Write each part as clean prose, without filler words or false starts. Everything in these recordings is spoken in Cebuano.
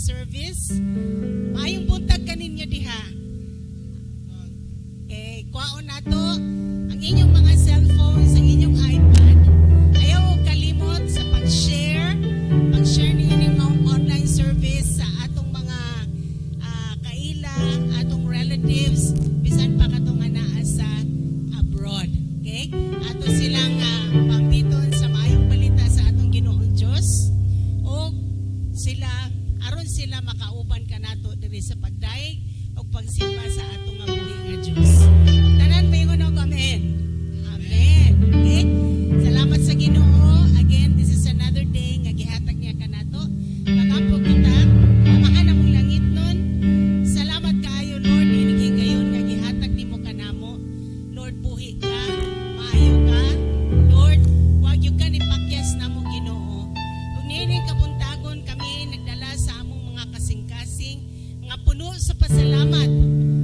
service. Maayong buntag kaninyo diha. Okay, kuhaon nato ang inyong mga cellphones, ang inyong iPad. Ayaw og kalimot sa pag-share ninyo ng online service sa atong mga kaila, atong relatives, bisan pa katong nga naa sa abroad. Okay? Ato silang pambiton sa maayong balita sa atong Ginoong Dios o sila aron sila makauban kanato diri sa pagdayeg ug pagsimba sa atong nga buhi nga Dios. Ug tanan moingon og amen. Amen. Okay? Salamat sa Ginoo. Again, this is another day nga gihatag niya kanato. Magampo kita. Amahan among langitnon. Salamat kaayo, Lord, ining higayon nga gihatag nimo kanamo. Lord, buhi ka, maayo ka. Lord, wa gyud ka nipakyas namo, Ginoo. Ug niining kabuntagon kami nagdala sa among mga kasing-kasing nga puno sa pasalamat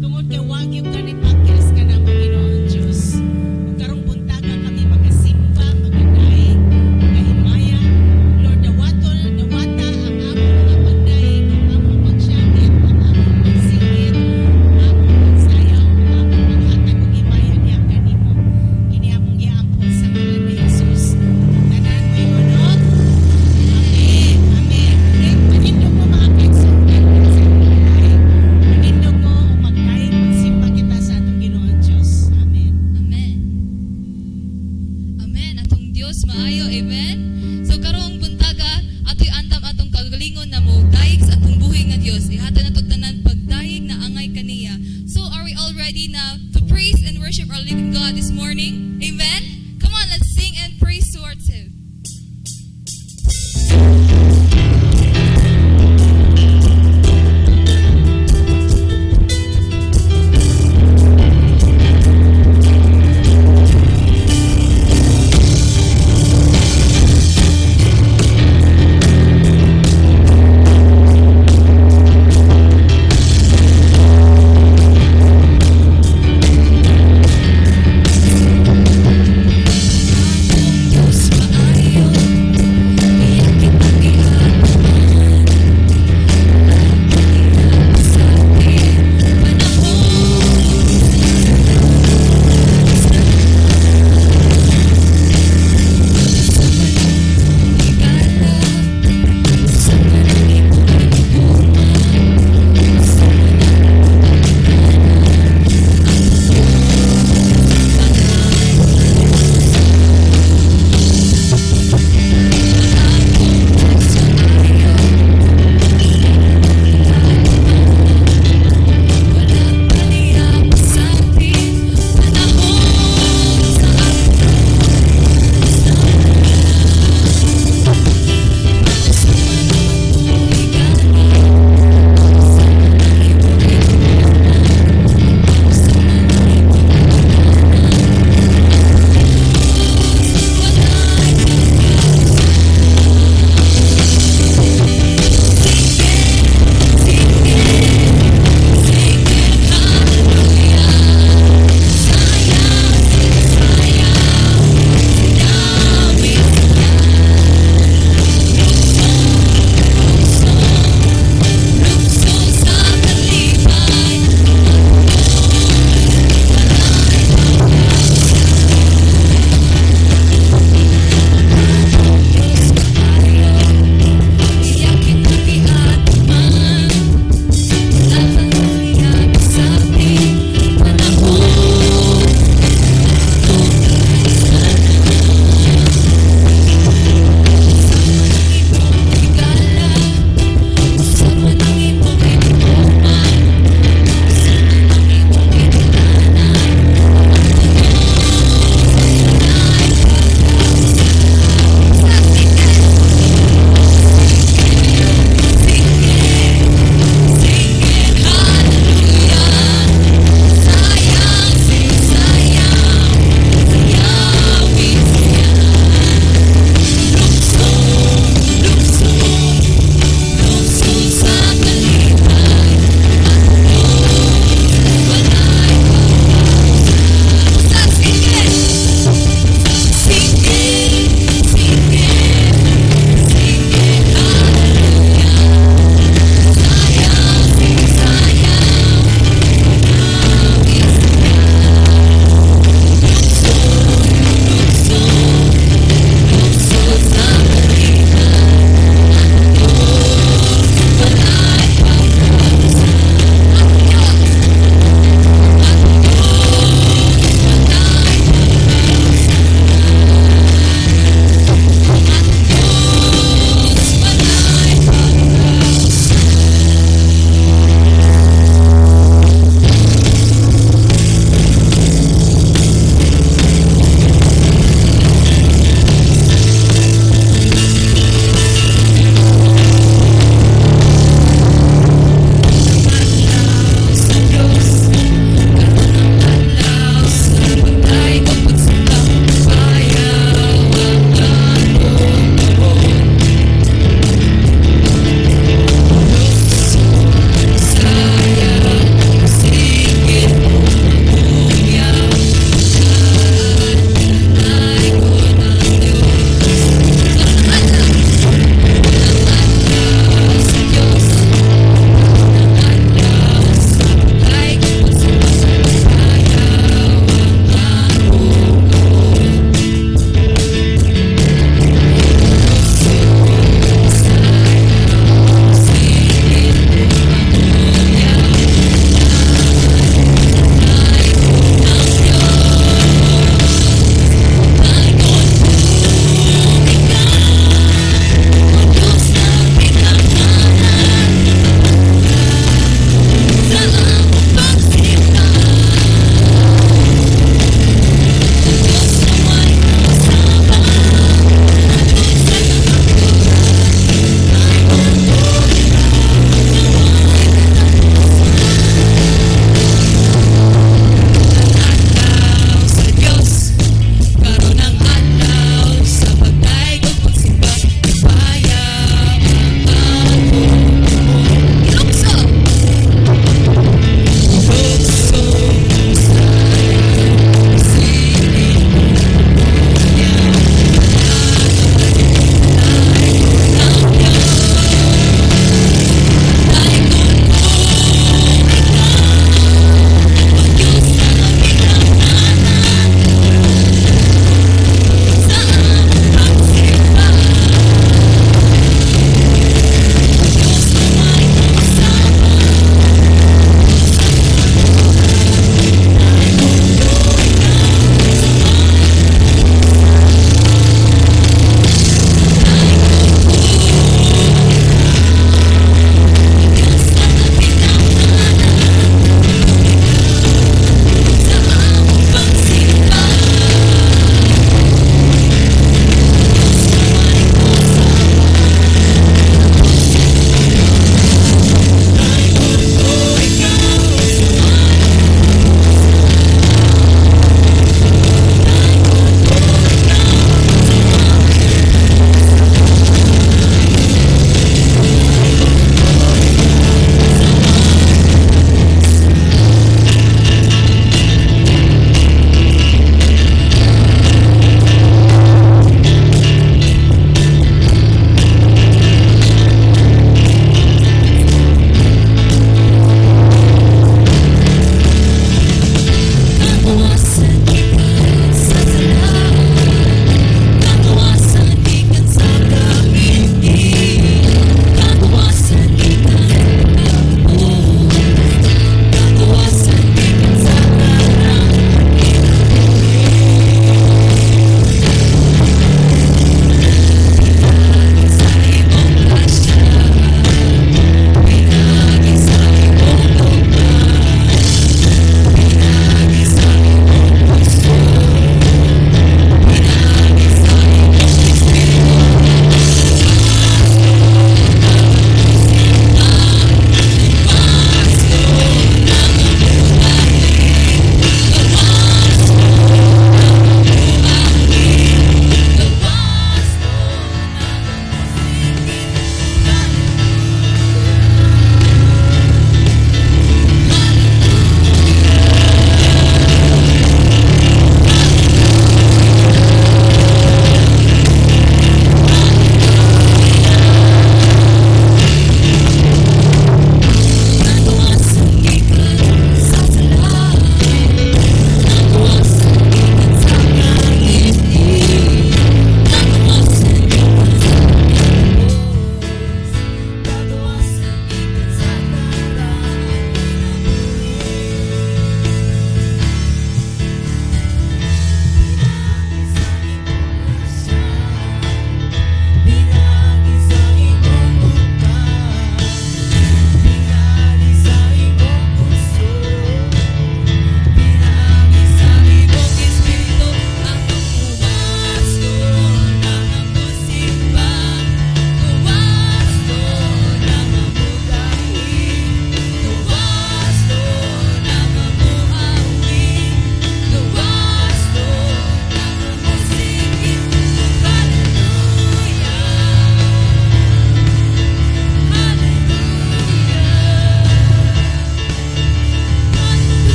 tungod kay wa gyud ka nipakyas kanamo, Ginoong Dios. Ug karong buntaga kami magasimba, magadaig, magahimaya. Lord, dawaton, dawata ang among mga pagdaig, ang among pagsiyangit, ang among pagsingkit, ang among pagsayaw, ang among paghatag og himaya diha kanimo. Kini among giampo sa ngalan ni Jesus. Tanan moingon og amen. Amen. Okay, manindog mo, mga kaigsuonan, sa inyong balay. Manindog.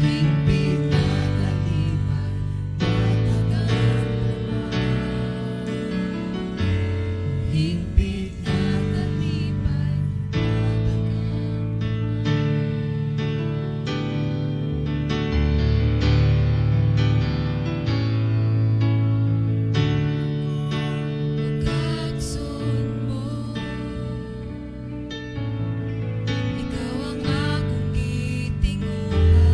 Hingpit nga kalipay matagang man. Hingpit nga kalipay matagang man. Bukagson mo, ikaw ang akong gitinguha.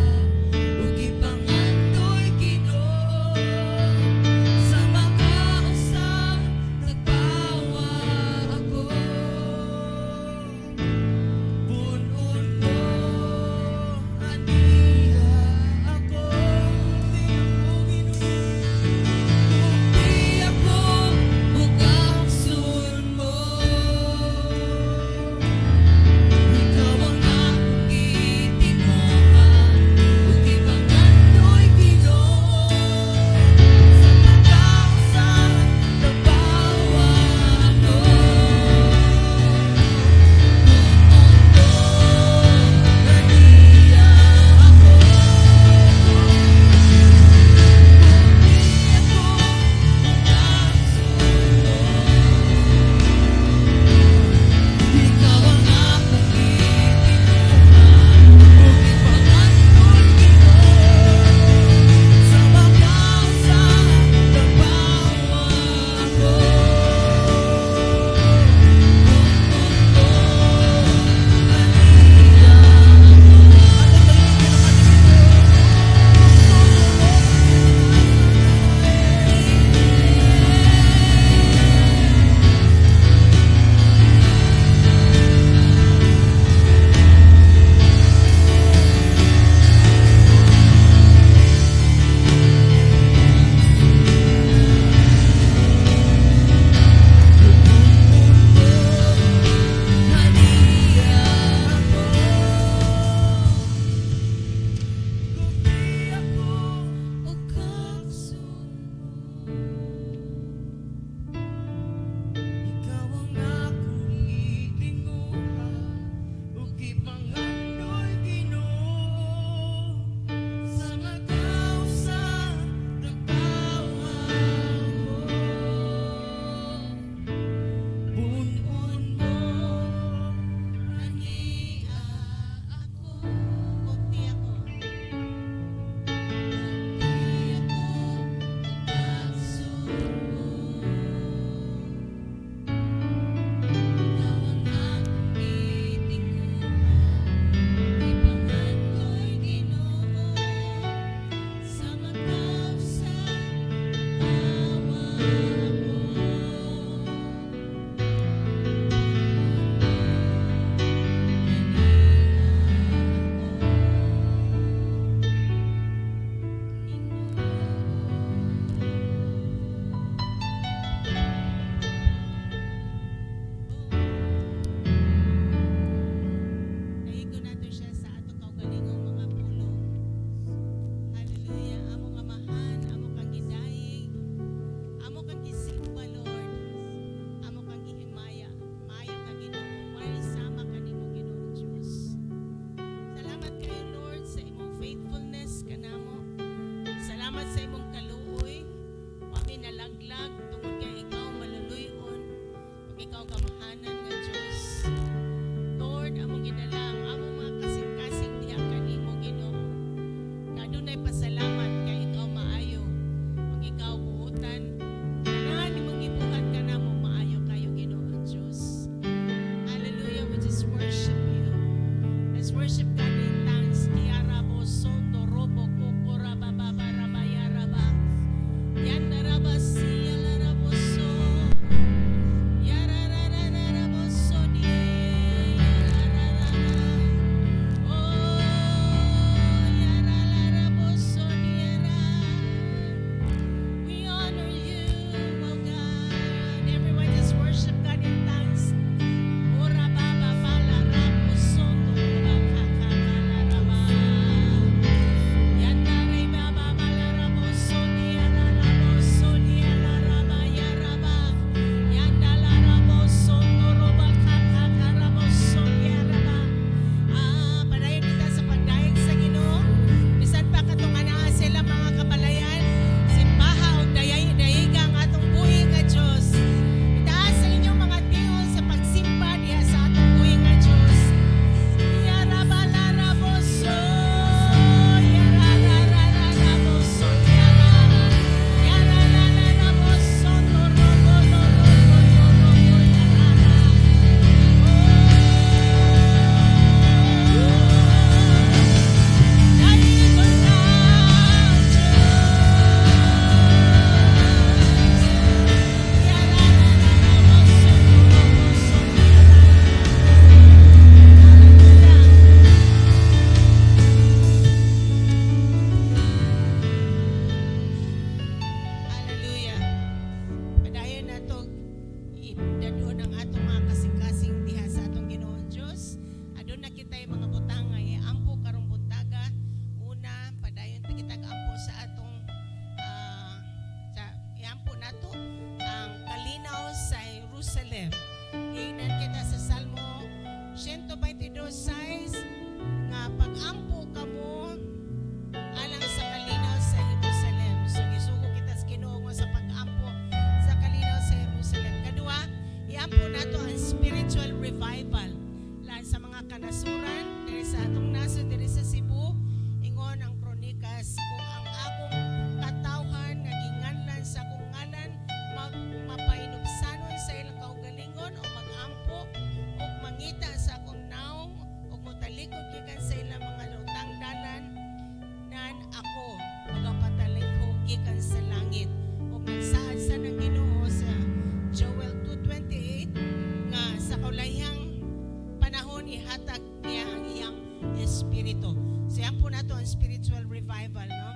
nato ang spiritual revival, no?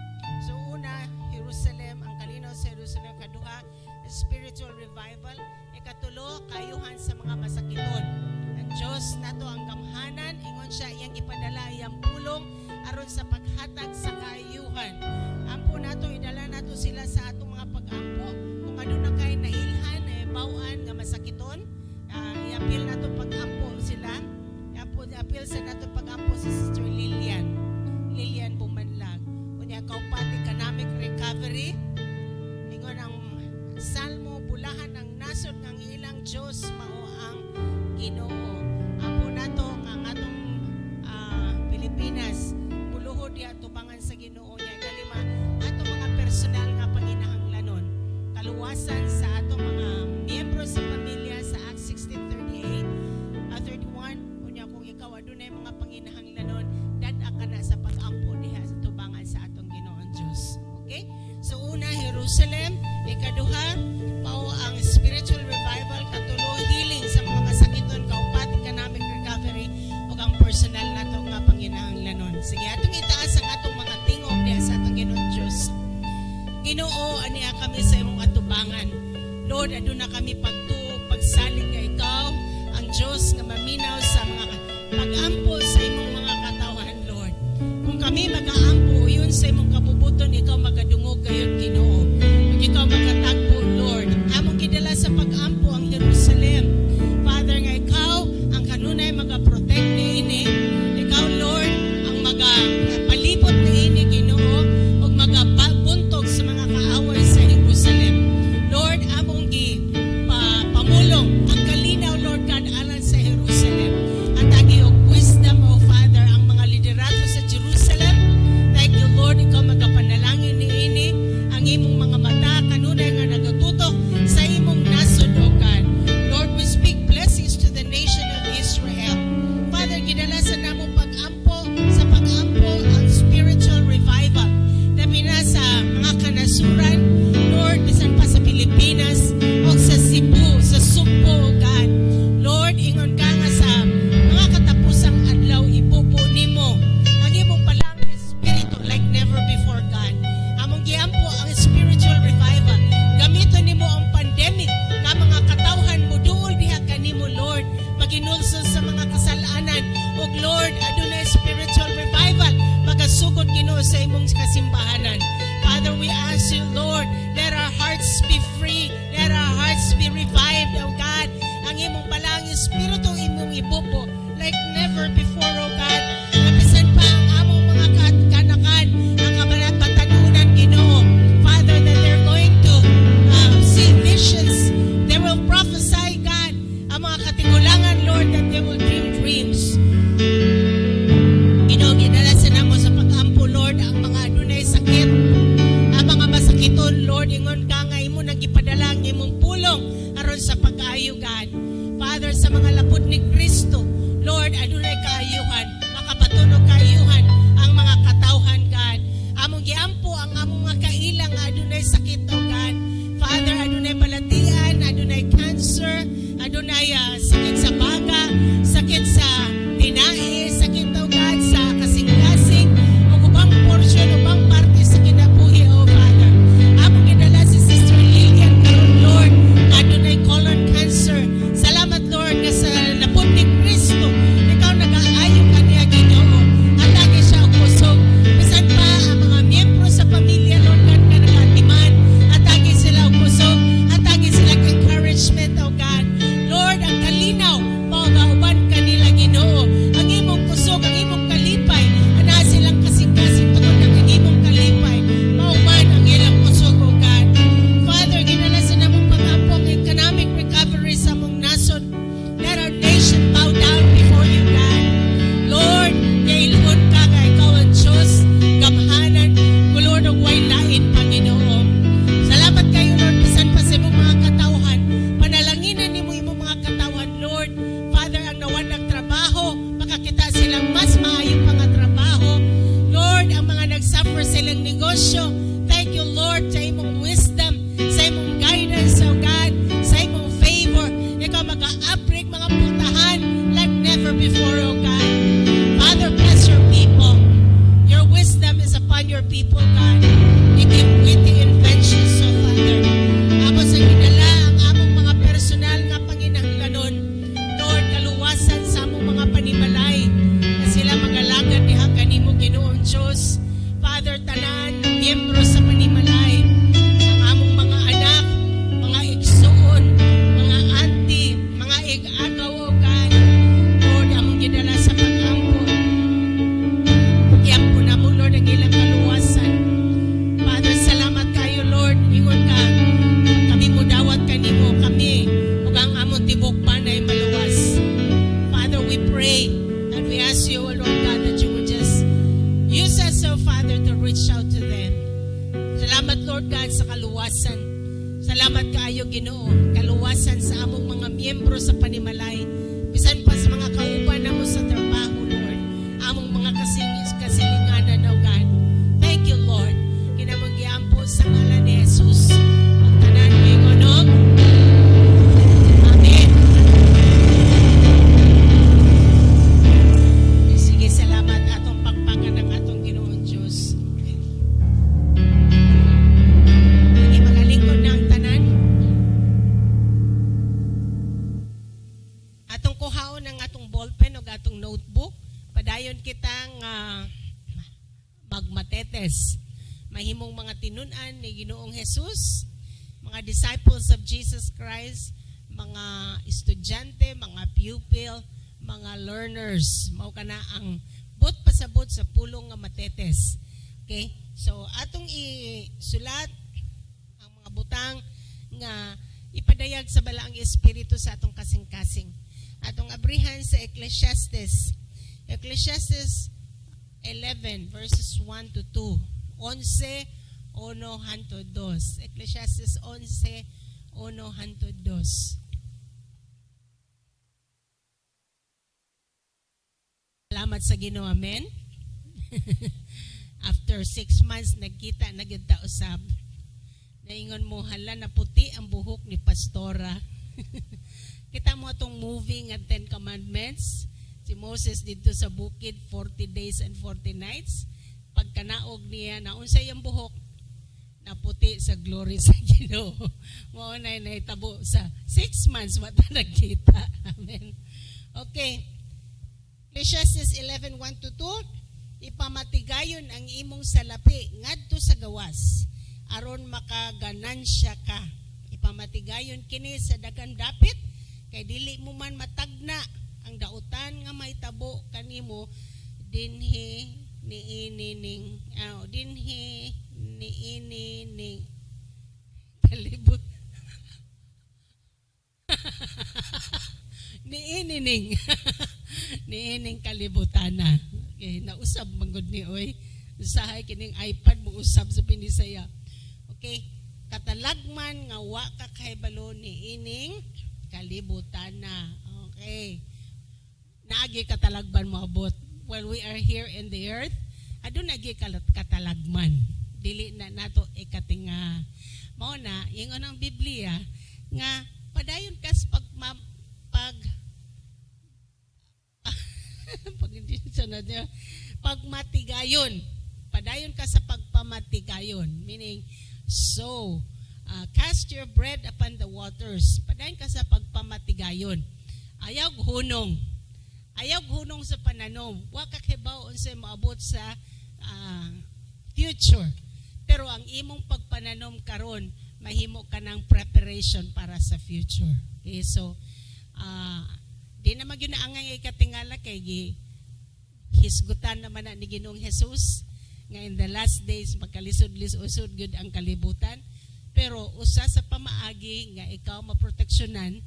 So una, Jerusalem, ang kalinaw sa Jerusalem. Kaduha, spiritual revival. Ikatulo, kaayuhan sa mga masakiton. Ang Diyos nato ang gamhanan, ingon siya, iyang ipadala iyang pulong aron sa paghatag sa kaayuhan. Ampo nato, idala nato sila sa atong mga pag-ampo. Kung aduna kay nailhan, eh, bawaan nga masakiton, iapil nato pag-ampo sila. Iapil, apil sa nato pag-ampo si Sister Lilian. Lilian Bumanlag. Unya kaupat, economic recovery. Ingon ang Salmo, bulahan ang nasod ng ilang Diyos mao ang Ginoo. Ampo nato nga ang atong Pilipinas muluhod diha tubangan sa Ginoo niya. Kalima, atong mga personal nga panginahanglanon. Kaluwasan sa atong mga miyembro sa pamilya sa Acts 16:38, 31. Unya kung ikaw adunay mga panginahanglanon, dad-a ka na sa pag-ampo diha sa tubangan sa atong Ginoong Diyos. Okay? So una, Jerusalem. Ikaduha, mao ang spiritual revival. Katulo, healing sa mga masakiton. Kaupat, economic recovery. Ug ang personal nato nga panginahanglanon. Sige, atong itaas ang atong mga tingog diha sa atong Ginoong Diyos. Ginoo, ania kami sa imong atubangan. Lord, aduna kami pagtuo, pagsalig nga ikaw ang Diyos nga maminaw sa mga pag-ampo sa imong mga katawhan, Lord. Kung kami mag-aampo uyon sa imong kabubuton, ikaw magadungog gayud, Ginoo. Ug ikaw magatagpo, Lord. Among gidala sa pag-ampo ang Jerusalem. Father, nga ikaw ang kanunay maga-protect niini. Ikaw, Lord, ang magapalibot niini, Ginoo, ug magabuntog sa mga kaaway sa Jerusalem. Lord, among gi pamulong ang kalinaw, Lord God, alang sa Jerusalem. Hatagi og wisdom, O Father, ang mga liderato sa Jerusalem. Thank you, Lord, ikaw magapanalangin niini, ang imong mga mata kanunay nga nagatutok sa imong nasod, O God. Lord, we speak blessings to the nation of Israel. Father, gidala sa namo pag-ampo, sa pag-ampo ang spiritual revival. Labi na sa mga kanasuran, Lord, bisan pa sa Pilipinas o sa Cebu, sa Sugbo, O God. Lord, ingon ka nga sa mga katapusang adlaw ibubo nimo ang imong balaang espiritu like never before, God. Among giampo ang spiritual revival. Gamiton nimo ang pandemic nga mga katawhan moduol diha kanimo, Lord. Maginulsol sa mga kasalanan. Ug Lord, adunay spiritual revival magasugod, Ginoo, sa imong kasimbahanan. Father, we ask you, Lord, let our hearts be free, let our hearts be revived, O God. Ang imong balaang espiritu imong ibubo like never before, O God. Bisan pa ang among mga kanakan, ang kabanat-batanunan, Ginoo. Father, that they're going to see visions. They will prophesy, God. Ang mga katigulangan, Lord, that they will dream dreams. Ginoo, gidala sa namo sa pag-ampo, Lord, ang mga adunay sakit, ang mga masakiton, Lord, ingon ka nga imo nang gipadala ang imong pulong aron sa pag-ayo, God. Father, sa mga lapod ni Kristo, Lord, adunay kaayuhan, makabaton og kaayuhan ang mga katawhan, God. Among giampo ang among mga kaila nga adunay sakit, O God. Father, adunay balatian, adunay cancer, adunay sakit sa baga, sakit sa tinai, sakit, O God, sa kasing-kasing, ug ubang portion, ubang parte sa kinabuhi, O Father. Among gidala si Sister Lilian karon, Lord, nga adunay colon cancer. Salamat, Lord, nga sa lapod ni Kristo, ikaw nag-aayo kaniya, Ginoo. Hatagi siya og kusog. Bisan pa ang mga miyembro sa pamilya, Lord God, nga nagatiman, hatagi sila og kusog, hatagi sila og encouragement, O God. Lord, ang kalinaw, mao gauban kanila, Ginoo. Ang imong kusog, ang imong kalipay, ana silang kasing-kasing tungod ng imong kalipay. Mao man ang ilang kusog, O God. Father, gidala sa namong pag-ampo ang economic recovery sa among nasod. Let our nation bow down before you, God. Lord, giilhon ka nga ikaw ang Diyos, gamhanan, Lord, ug way lain, Panginoon. Salamat kayo, Lord, bisan pa sa imong mga katawhan. Panalanginan nimo imong mga katawhan, Lord. Father, ang nawalan trabaho, makakita silang mas maayo pa nga trabaho. Lord, ang mga nag-suffer sa ilang negosyo, thank you, Lord, sa imong wisdom, sa imong guidance, O God, sa imong favor. Ikaw mag-a-upgrade mga pultahan like never before, O God. Father, bless your people. Your wisdom people, God. They give witty inventions, oh Father. Amo sa gidala ang among mga personal nga panginahanglanon. Lord, kaluwasan sa among mga panimalay na sila magalagad diha kanimo, Ginoong Diyos. Father, tanan, miyembro sa panimalay, ang among mga anak, mga igsuon, mga auntie, mga ig-agaw, O God. Lord, among gidala sa pag-ampo. Giampo namo, Lord, ang ilang kaluwasan. Father, salamat kayo, Lord. Ingon ka, kami mo dawat kanimo, kami, ug ang among tibok banay maluwas. Father, we pray and we ask you, O Lord God, that you would just use us, oh Father, to reach out to them. Salamat, Lord God, sa kaluwasan. Salamat kaayo, Ginoo, kaluwasan sa among mga miyembro sa panimalay. Bisan pa sa mga kauban namo sa trabaho, Lord. Among mga kasilinganan, O God. Thank you, Lord. Kinamong giampo sa ngalan ni Jesus. Ang tanan moingon og Amen. Sige, salamat, atong pakpakan ng atong Ginoong Diyos. Okay. Sige, magalingkod na ang tanan. Atong kuhaon ang atong ballpen o atong notebook. Padayon kitang magmatetes. Mahimong mga tinun-an ni Ginoong Jesus, mga disciples of Jesus Christ, mga estudyante, mga pupil, mga learners. Mao kana ang buot pasabot sa pulong nga matetes. Okay? So atong isulat ang mga butang nga ipadayag sa Balaang Espiritu sa atong kasing-kasing. Atong abrihan sa Ecclesiastes. Ecclesiastes 11 verses 1 to 2. 11, 1 hantod 2. Ecclesiastes 11, 1 hantod 2. Salamat sa Ginoo, amen. After 6 months, nagkita na gyud ta usab. Naingon mo, "Hala, naputi ang buhok ni Pastora." Kita mo atong movie nga Ten Commandments. Si Moses dito sa bukid, 40 days and 40 nights. Pagkanaog niya, naunsa iyang buhok? Naputi sa glory sa Ginoo. Mao na nahitabo sa 6 months wa ta nagkita. Amen. Okay. Ecclesiastes 11:1 to 2, ipamatigayon ang imong salapi ngadto sa gawas aron makaganansya ka. Ipamatigayon kini sa daghan dapit kay dili mo man matagna ang dautan nga mahitabo kanimo dinhi niini ning dinhi niini ning kalibot niining kalibutana. Okay, nausab man gud ni oy. Usahay kining iPad mo usab sa Binisaya. Okay, katalagman nga wa ka kahibalo niining kalibutana. Okay. Naagi katalagman moabot. While we are here in the earth, aduna gyud katalagman. Dili na nato ikatinga. Mao na ingon ang Biblia nga padayon kas pag pag hindi siya na pagmatigayon. Padayon ka sa pagpamatigayon. Meaning, so, cast your bread upon the waters. Padayon ka sa pagpamatigayon. Ayaw hunong. Ayaw hunong sa pananom. Wa ka kibaw unsay moabot sa future. Pero ang imong pagpananom karon, mahimo ka ng preparation para sa future. Okay, so di na magyud na angay katingala kay gi hisgutan naman na ni Ginoong Jesus nga in the last days magkalisod-lisod gyud ang kalibutan. Pero usa sa pamaagi nga ikaw maproteksyonan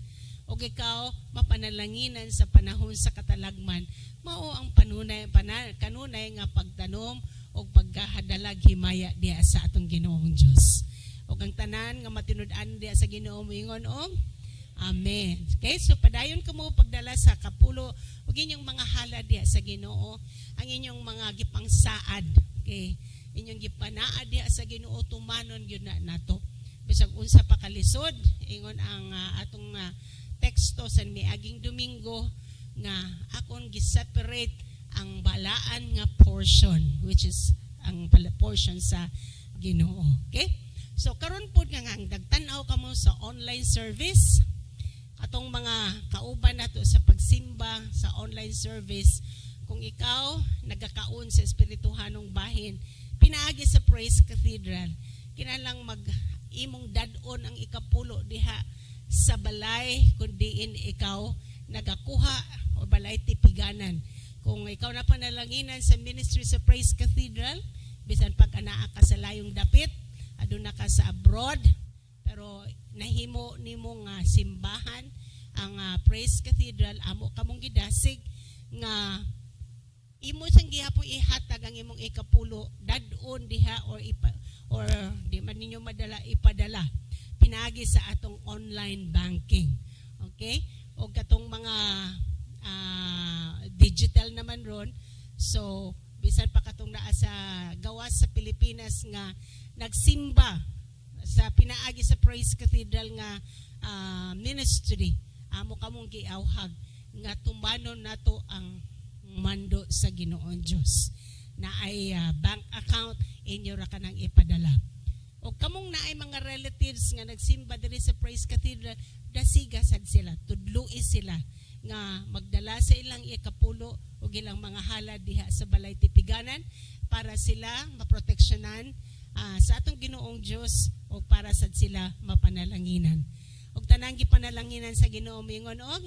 o ikaw mapanalanginan sa panahon sa katalagman mao ang panunay kanunay nga pagtanom o pagkahadalag himaya diha sa atong Ginoong Dios. Ug ang tanan nga matinud-an diha sa Ginoo moingon og Amen. Okay, so padayon kamo pagdala sa kapulo ug inyong mga halad diha sa Ginoo, ang inyong mga gipangsaad. Okay, inyong gipanaad diha sa Ginoo, tumanon gyud na nato. Bisag unsa pa kalisod, ingon ang atong teksto sa miaging Domingo nga akon gi-separate ang balaan nga portion, which is ang portion sa Ginoo. Okay? So karon pud nga ang nagtan-aw kamo sa online service, atong mga kauban nato sa pagsimba sa online service, kung ikaw nagakaon sa espirituhanong bahin pinaagi sa Praise Cathedral, kinahanglang mag imong dad-on ang ikapulo diha sa balay kung diin ikaw nagakuha o balay tipiganan. Kung ikaw na panalanginan sa ministry sa Praise Cathedral, bisan pag anaa ka sa layong dapit, aduna ka sa abroad, pero nahimo nimo nga simbahan ang Praise Cathedral, amo kamong gidasig nga imo sang gihapon ihatag ang imong ikapulo, dad-on diha or ipa, or di man ninyo madala, ipadala pinaagi sa atong online banking. Okay? O katong mga digital naman ron, so bisan pa katong naa sa gawas sa Pilipinas nga nagsimba sa pinaagi sa Praise Cathedral nga ministry, amo kamong giawhag nga tumanon nato ang mando sa Ginoong Dios na ay bank account inyo ra kanang ipadala. O kamong naay mga relatives nga nagsimba diri sa Praise Cathedral, dasiga sad sila, tudloi sila nga magdala sa ilang ikapulo o ilang mga halad diha sa balay tipiganan para sila maproteksyonan sa atong Ginoong Dios o para sad sila mapanalanginan. Og tanang gipanalanginan sa Ginoo moingon og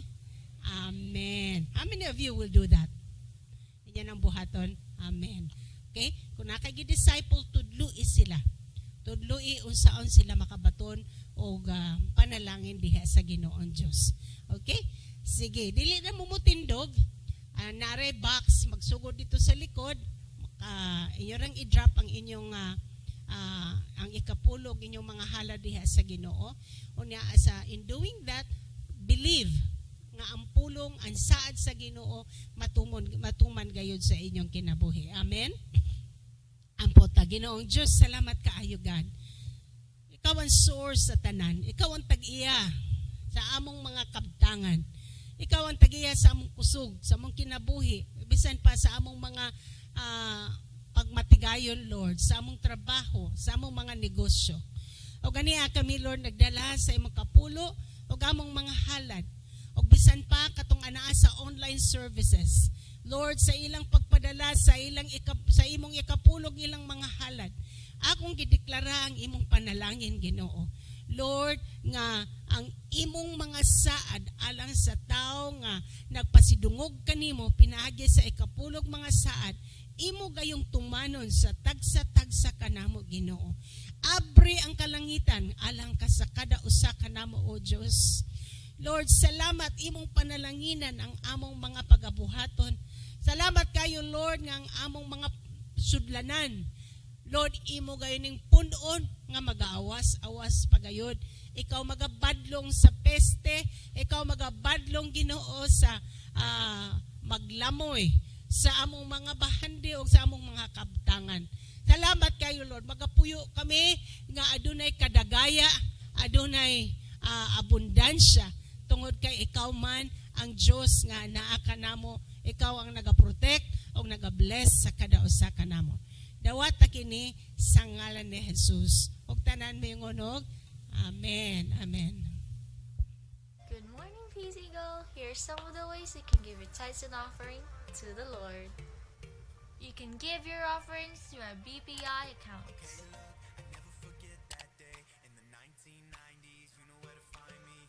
Amen. How many of you will do that? Yan ang buhaton. Amen. Okay? Kung nakagi-disciple, tudloi sila. Tudloi unsaon sila makabaton og panalangin diha sa Ginoong Dios. Okay? Sige, dili na mo mutindog. Nare box magsugod dito sa likod. Inyo rang i-drop ang inyong ang ikapulog, inyong mga halad diha sa Ginoo. Unya sa in doing that, believe nga ang pulong, ang saad sa Ginoo matumon matuman gayud sa inyong kinabuhi. Amen. Ampo ta, Ginoong Dios, salamat kaayo, God. Ikaw ang source sa tanan. Ikaw ang tag-iya sa among mga kabtangan. Ikaw ang tag-iya sa among kusog, sa among kinabuhi, bisan pa sa among mga pagmatigayon, Lord, sa among trabaho, sa among mga negosyo. O ganiya kami, Lord, nagdala sa imong kapulo o among mga halad. O bisan pa katong anaa sa online services. Lord, sa ilang pagpadala sa imong ikapulog, ilang mga halad. Akong gideklara ang imong panalangin, Ginoo. Lord, nga ang imong mga saad alang sa tao nga nagpasidungog kanimo pinaagi sa ikapulog, mga saad, imo gayong tumanon sa tagsa-tagsa kanamo, Ginoo. Abre ang kalangitan alang ka sa kada usa kanamo, O Dios. Lord, salamat, imong panalanginan ang among mga pagabuhaton. Salamat kayo, Lord, nga ang among mga sudlanan, Lord, imo gayon ning pun-on nga magaawas-awas pagayod. Ikaw magabadlong sa peste, ikaw magabadlong, Ginoo, sa maglamoy sa among mga bahandi o sa among mga kabtangan. Salamat kayo, Lord. Magapuyo kami nga adunay kadagaya, adunay abundansya tungod kay ikaw man ang Dios nga naa kanamo, ikaw ang nagaprotect o nagabless sa kada usa kanamo. Dawata kini sa ngalan ni Jesus. Ug tanan moingon og Amen. Amen. Good morning, Peace Eagle. Here are some of the ways you can give your tithes and offering to the Lord. You can give your offerings to our BPI accounts. Never forget that day in the 1990s. You know where to find me.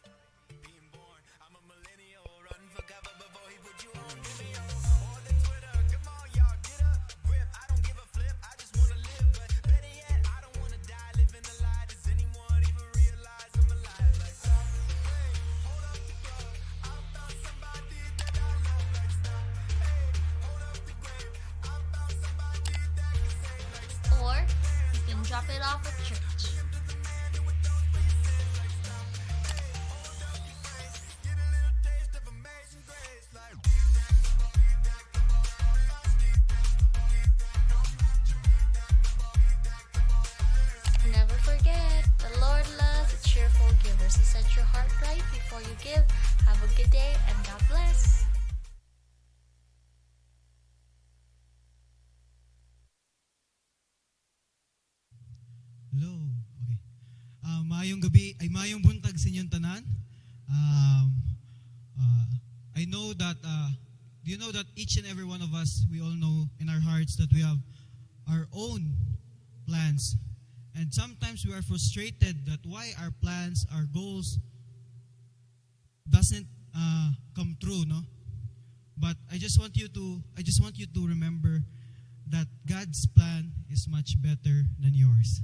Being born, I'm a millennial. Run for cover before he put you on Vimeo or the Twitter. Come on, y'all, get a grip. I don't give a flip. I just wanna live, but better yet, I don't wanna die living a lie. Does anyone even realize I'm alive? Like, stop, hey, hold up the club. I found somebody that I love. Like, stop, hey, hold up the grave. I found somebody that can save. Like, stop. Or you can drop it off at church. Get a little taste of amazing grace. Like, Never forget, the Lord loves a cheerful giver. So set your heart right before you give. Have a good day and God bless. Maayong gabi, ay maayong buntag sa inyong tanan. I know that, do you know that each and every one of us, we all know in our hearts that we have our own plans. And sometimes we are frustrated that why our plans, our goals doesn't come true, no? But I just want you to remember that God's plan is much better than yours.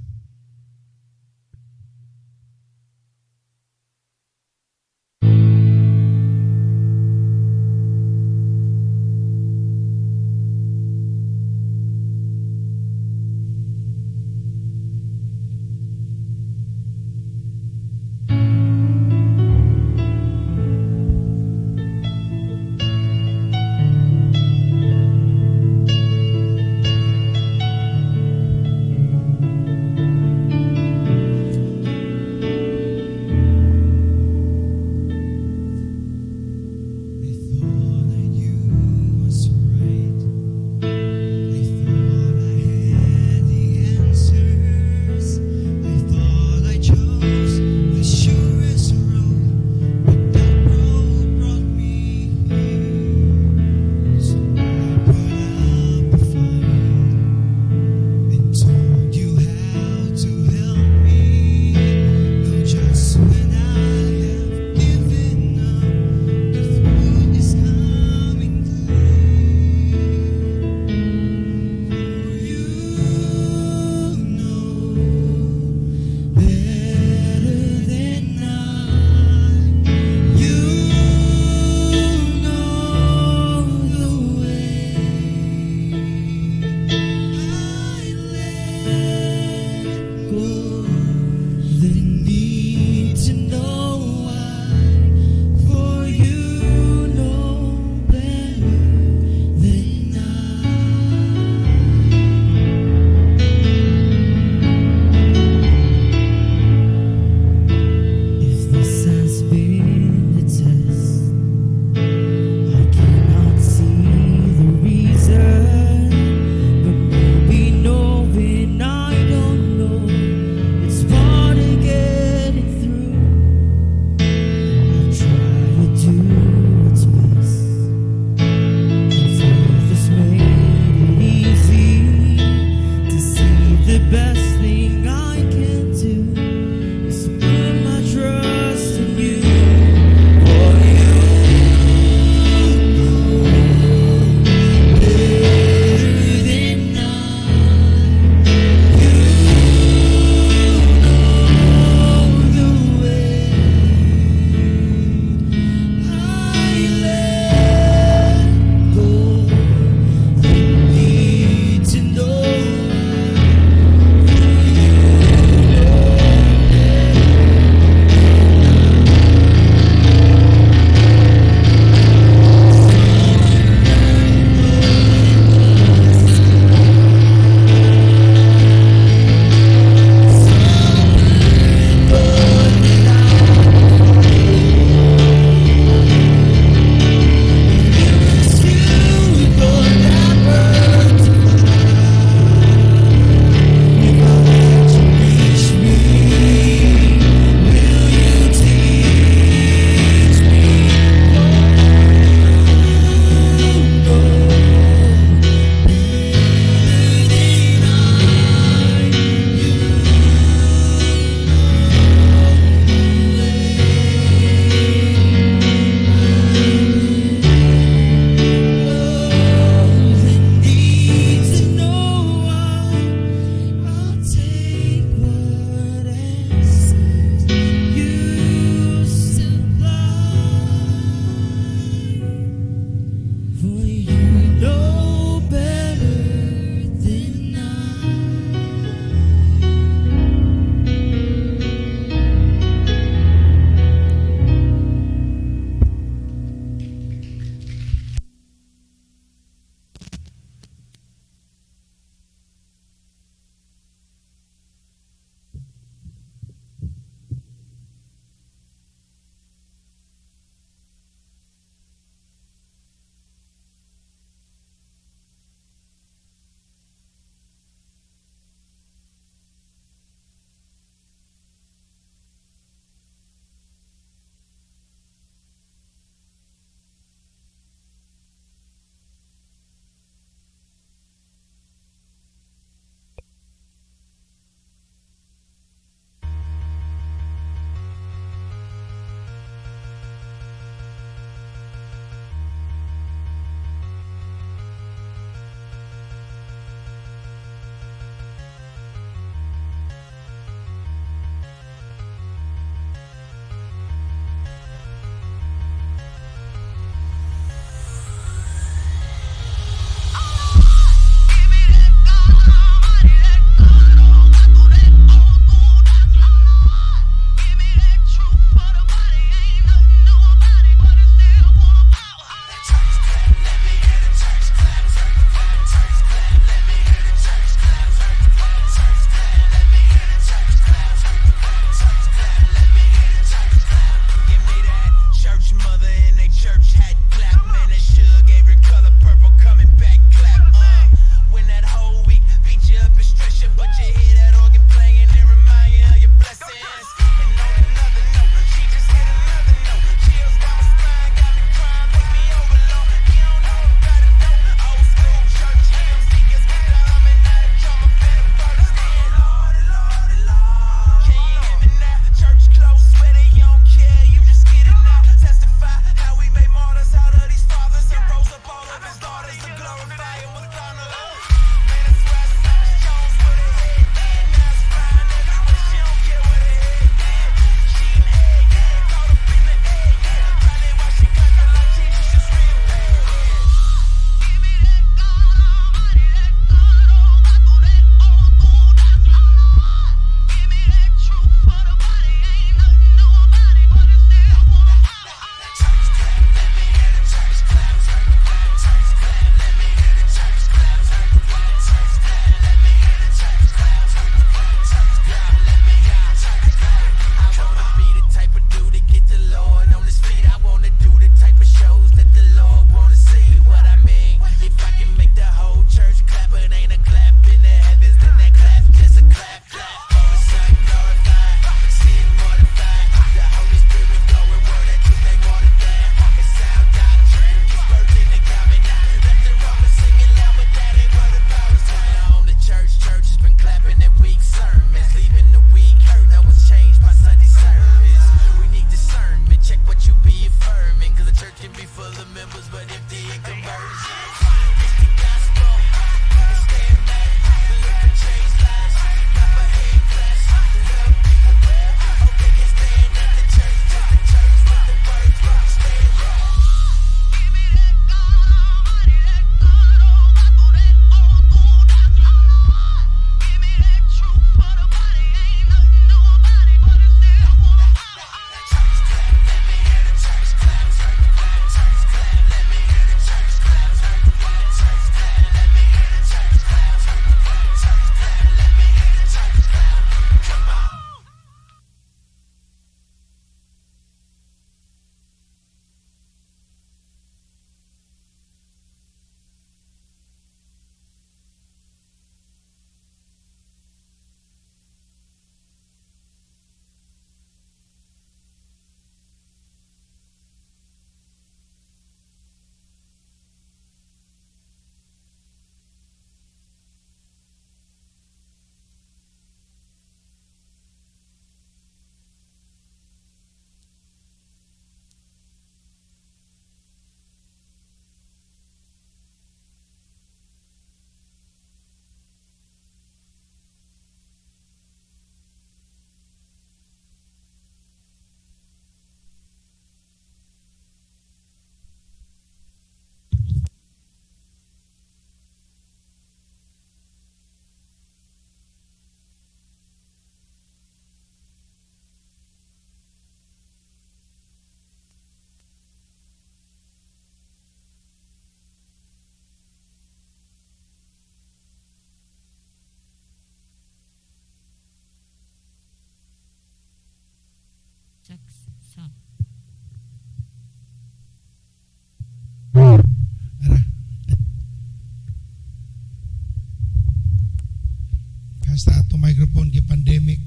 Basta ato microphone kay pandemic.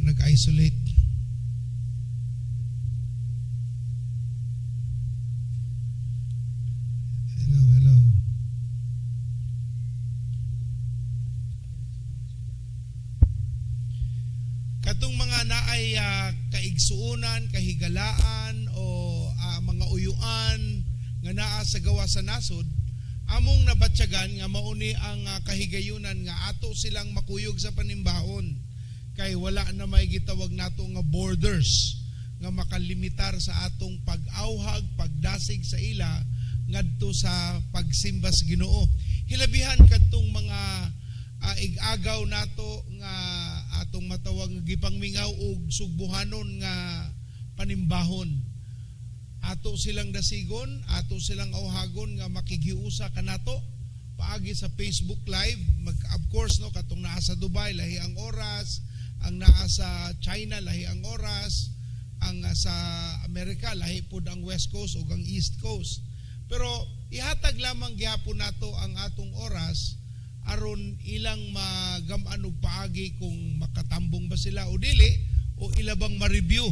Nag-isolate. Hello, hello. Katong mga naay kaigsuonan, kahigalaan o mga uyuan nga naa sa gawas sa nasod, among nabatyagan nga mauni ang kahigayunan nga ato silang makuyog sa panimbahon kay wala na may gitawag nato nga borders nga makalimitar sa atong pag-awhag, pagdasig sa ila ngadto sa pagsimba sa Ginoo. Hilabihan kadtong mga ig-agaw nato nga atong matawag nga gipangmingaw og sugbuhanon nga panimbahon. Ato silang dasigon, ato silang awhagon nga makigiusa kanato paagi sa Facebook Live. Of course, no, katong naa sa Dubai lahi ang oras, ang naa sa China lahi ang oras, ang sa Amerika lahi pud ang West Coast ug ang East Coast. Pero ihatag lamang gihapon nato ang atong oras aron ilang magam-an og paagi kung makatambong ba sila o dili, o ila bang ma-review,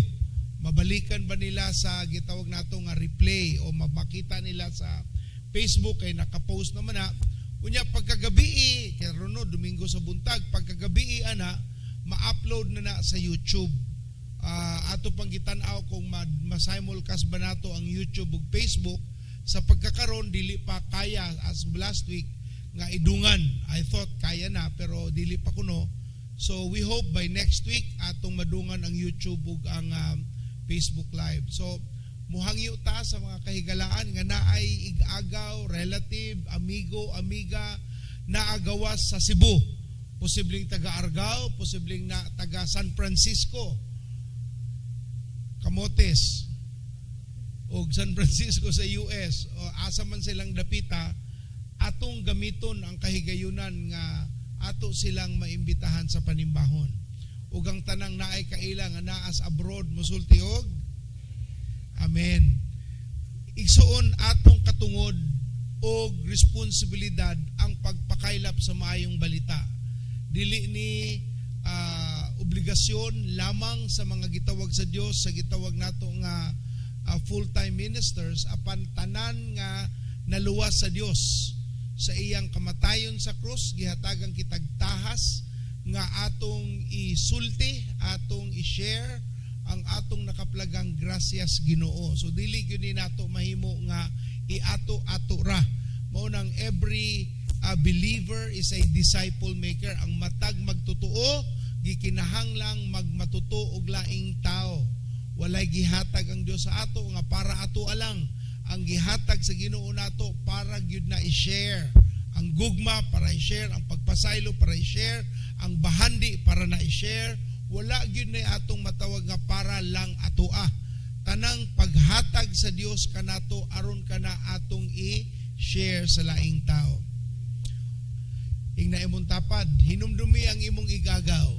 mabalikan ba nila sa gitawag nato nga replay o mapakita nila sa Facebook kay nakapost naman na. Unya pagkagabi, kay no, Domingo sa buntag, pagkagabi ana ma-upload na na sa YouTube. Ato pang gitan-aw kung ma-simulcast ba nato ang YouTube ug Facebook. Sa pagkakaron dili pa kaya as of last week nga idungan. I thought kaya na, pero dili pa kuno. So we hope by next week atong madungan ang YouTube ug ang Facebook Live. So muhangyo ta sa mga kahigalaan nga naay ig-agaw, relative, amigo, amiga, naagawas sa Cebu. Posibleng taga Argao, posibleng na taga San Francisco, Camotes, o San Francisco sa US, o asa man silang dapita, atong gamiton ang kahigayunan nga ato silang maimbitahan sa panimbahon. Ug ang tanang naay kaila nga naas abroad musulti og amen. Igsuon, atong katungod og responsibilidad ang pagpakaylap sa maayong balita. Dili ni obligasyon lamang sa mga gitawag sa Dios sa gitawag nato nga full-time ministers, apan tanan nga naluwas sa Dios sa iyang kamatayon sa krus, gihatagan kitag tahas nga atong isulti, atong i-share ang atong nakaplagang grasyas Ginoo. So dili gyud ni nato mahimo nga iato-ato ra. Mao nang every believer is a disciple maker. Ang matag magtotoo gikinahanglang magmatuto og laing tao. Walay gihatag ang Dios sa ato nga para ato alang. Ang gihatag sa Ginoo nato para gyud na i-share. Ang gugma para i-share, ang pagpasaylo para i-share, ang bahandi para na i-share. Wala gyud na atong matawag nga para lang atoa. Tanang paghatag sa Dios kanato aron kana atong i-share sa laing tao. Ingna imong tapad, "Hinumdumi ang imong igagaw."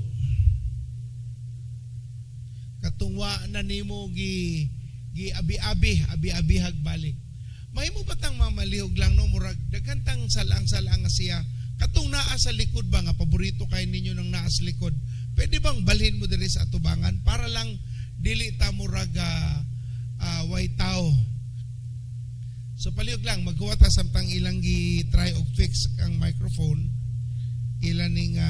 Katong wa na nimo gi gi abi-abi, abi-abihag balik. Mahimo ba tang mamalihog lang, no, murag daghan tang salang-salang nga siya. Katong naa sa likod ba nga paborito kay ninyo nang naa sa likod. Pwede bang balhin mo diri sa atubangan para lang dili ta murag way tao. So palihog lang maghuwat ta samtang ilang gi try og fix ang microphone. Ilan ning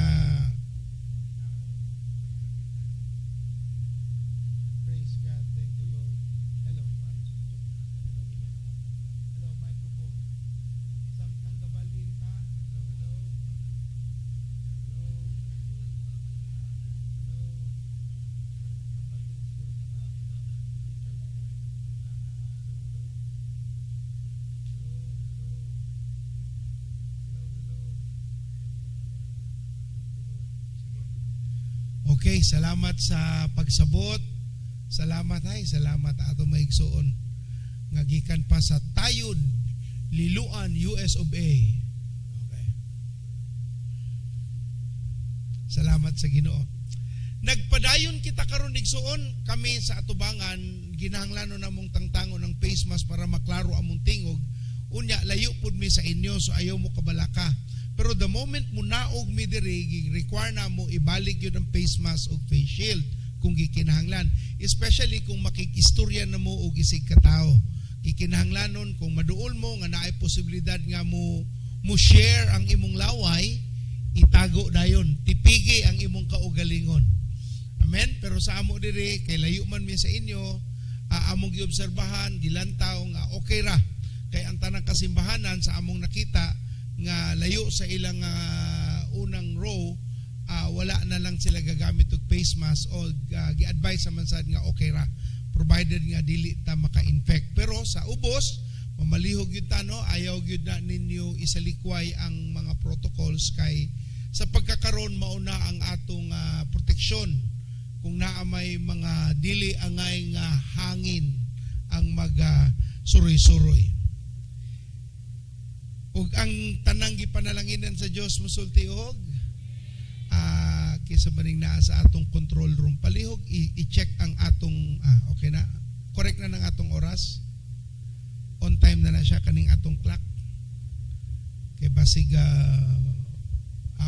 Praise God. Thank you, Lord. Hello. Hello, microphone. Samtang gabalhin ta. Hello, hello. Hello. Hello. Ang battery siguro naka. Hello, hello. Hello, hello. Sige. Okay, salamat sa pagsabot. Salamat ay, salamat ato maigsuon nga gikan pa sa Tayod, Liloan, US of A. Okay. Salamat sa Ginoo. Nagpadayon kita karon, igsuon, kami sa atubangan ginahanglan namong tangtangon ng face mask para maklaro among tingog. Unya layo pud mi sa inyo, so ayaw mo kabalaka. Pero Pero the moment mo naog mi diri, gi-require na mo ibalik yun ang face mask o face shield kung gikinahanglan. Especially kung makikistorya na mo og isig katao. Gikinahanglanon kung maduol mo nga naay posibilidad nga mo mo share ang imong laway, itago dayon, tipigi ang imong kaugalingon. Amen? Pero sa amo diri, kay layo man mi sa inyo, among giobserbahan, gilantaw nga okay ra. Kay ang tanang kasimbahanan sa among nakita nga layo sa ilang unang row, wala na lang sila gagamit og face mask o gi-advise naman sad nga okay ra provided nga dili ta maka-infect. Pero sa ubos, mamalihog gyud ta, no, ayaw gyud na ninyo isalikway ang mga protocols kay sa pagkakaron mauna ang atong proteksyon kung naa may mga dili angay nga hangin ang maga suroy-suroy. Ug ang tanang gipanalanginan sa Dios musulti og kisa maning naa sa atong control room, palihog i-check ang atong okay na, correct na ng atong oras, on time na na siya kaning atong clock kay basig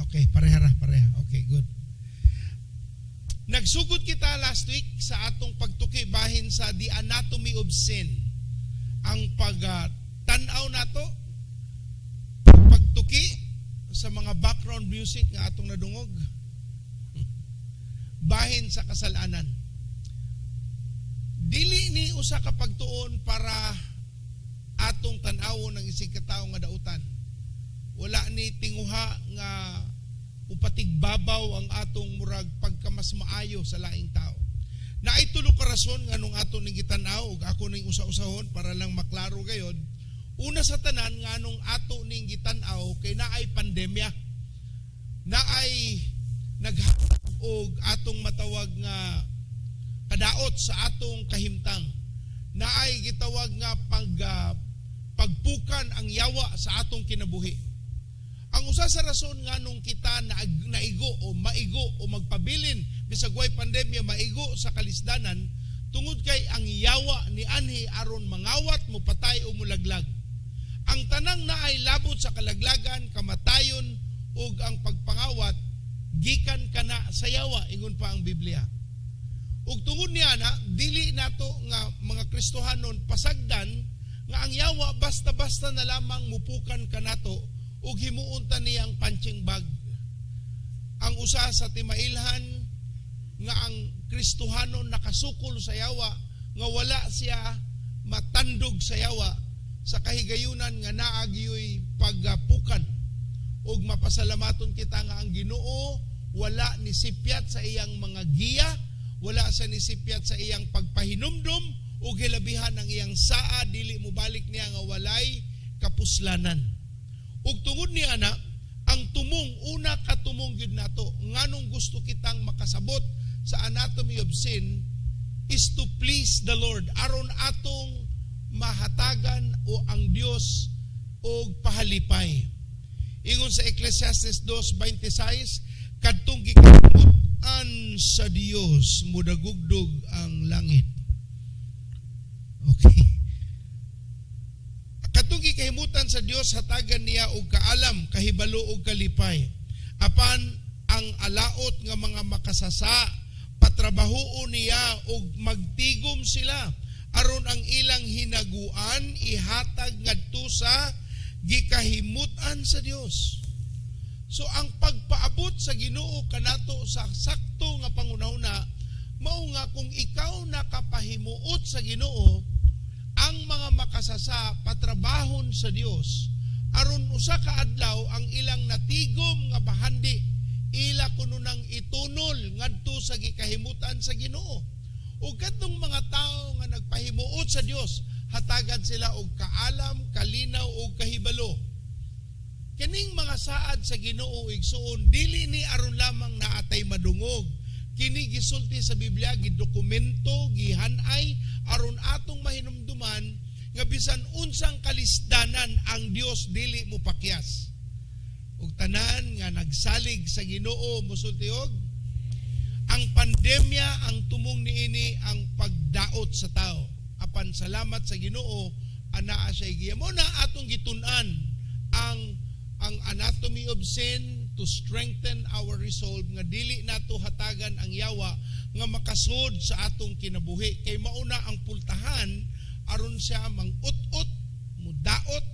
okay, pareha ra, pareha. Okay, good. Nagsugod kita last week sa atong pagtuki bahin sa the anatomy of sin, ang pag tan-aw nato, pagtuki sa mga background music nga atong nadungog bahin sa kasalanan. Dili ni usa ka pagtuon para atong tan-awon ang isig ka tawo nga dautan. Wala ni tinguha nga upatigbabaw ang atong murag pagkamas maayo sa laing tao. Naay tulo ka rason nganong ato ning gitan-aw ug ako ning usa-usahon para lang maklaro gayod. Una sa tanan, nganong ato ning gitan-aw kay naay pandemya. Naay naghatag og atong matawag nga kadaot sa atong kahimtang. Naay gitawag nga pagpukan ang yawa sa atong kinabuhi. Ang usa sa rason nganong kita naigo o maigo o magpabilin bisag way pandemya, maigo sa kalisdanan, tungod kay ang yawa ni anhi aron mangawat, mupatay o mulaglag. Ang tanang naay labot sa kalaglagan, kamatayon ug ang pagpangawat gikan kana sa yawa, ingon pa ang Biblia. Ug tungod niya na dili nato nga mga Kristohanon pasagdan nga ang yawa basta-basta na lamang mupukan kanato ug himuon ta niyang punching bag. Ang usa sa timailhan nga ang Kristohanon nakasukol sa yawa nga wala siya matandog sa yawa sa kahigayunan nga naa gyoy pagpukan, ug mapasalamaton kita nga ang Ginoo wala ni sipyat sa iyang mga giya, wala sa ni sipyat sa iyang pagpahinumdum, ug hilabihan ang iyang saa dili mobalik niya nga walay kapuslanan. Ug tungod niya na ang tumong, una ka tumong gyud nato nganong gusto kitang makasabot sa anatomy of sin is to please the Lord aron atong mahatagan o ang Dios og pahalipay. Ingon sa Ecclesiastes 2:26, kadtong gikahimut-an sa Dios, mudagugdog ang langit. Okay. Katong gikahimutan sa Dios, hatagan niya og kaalam, kahibalo og kalipay. Apan ang alaot nga mga makasasa, patrabahoon niya og magtigom sila aron ang ilang hinaguan ihatag ngadto sa gikahimutan sa Dios. So ang pagpaabot sa Ginoo kanato sa sakto nga pangunahuna mao nga kung ikaw nakapahimuot sa Ginoo, ang mga makasasa patrabahon sa Dios aron usa ka adlaw ang ilang natigom nga bahandi ila kuno nang itunol ngadto sa gikahimutan sa Ginoo. Ug kadtong mga tawo nga nagpahimuot sa Dios, hatagan sila og kaalam, kalinaw ug kahibalo. Kining mga saad sa Ginoo, igsuon, dili ni aron lamang naatay madungog. Kini gisulti sa Biblia, gidokumento, gihanay aron atong mahinumduman nga bisan unsang kalisdanan, ang Dios dili mo pakyas. Ug tanan nga nagsalig sa Ginoo musulti og ang pandemya, ang tumong niini ang pagdaot sa tao. Apan salamat sa Ginoo, anaa siya giya. Mo na atong gitun-an ang ang anatomy of sin to strengthen our resolve nga dili nato hatagan ang yawa nga makasud sa atong kinabuhi, kay mauna ang pultahan aron siya mang-ut-ut, mudaot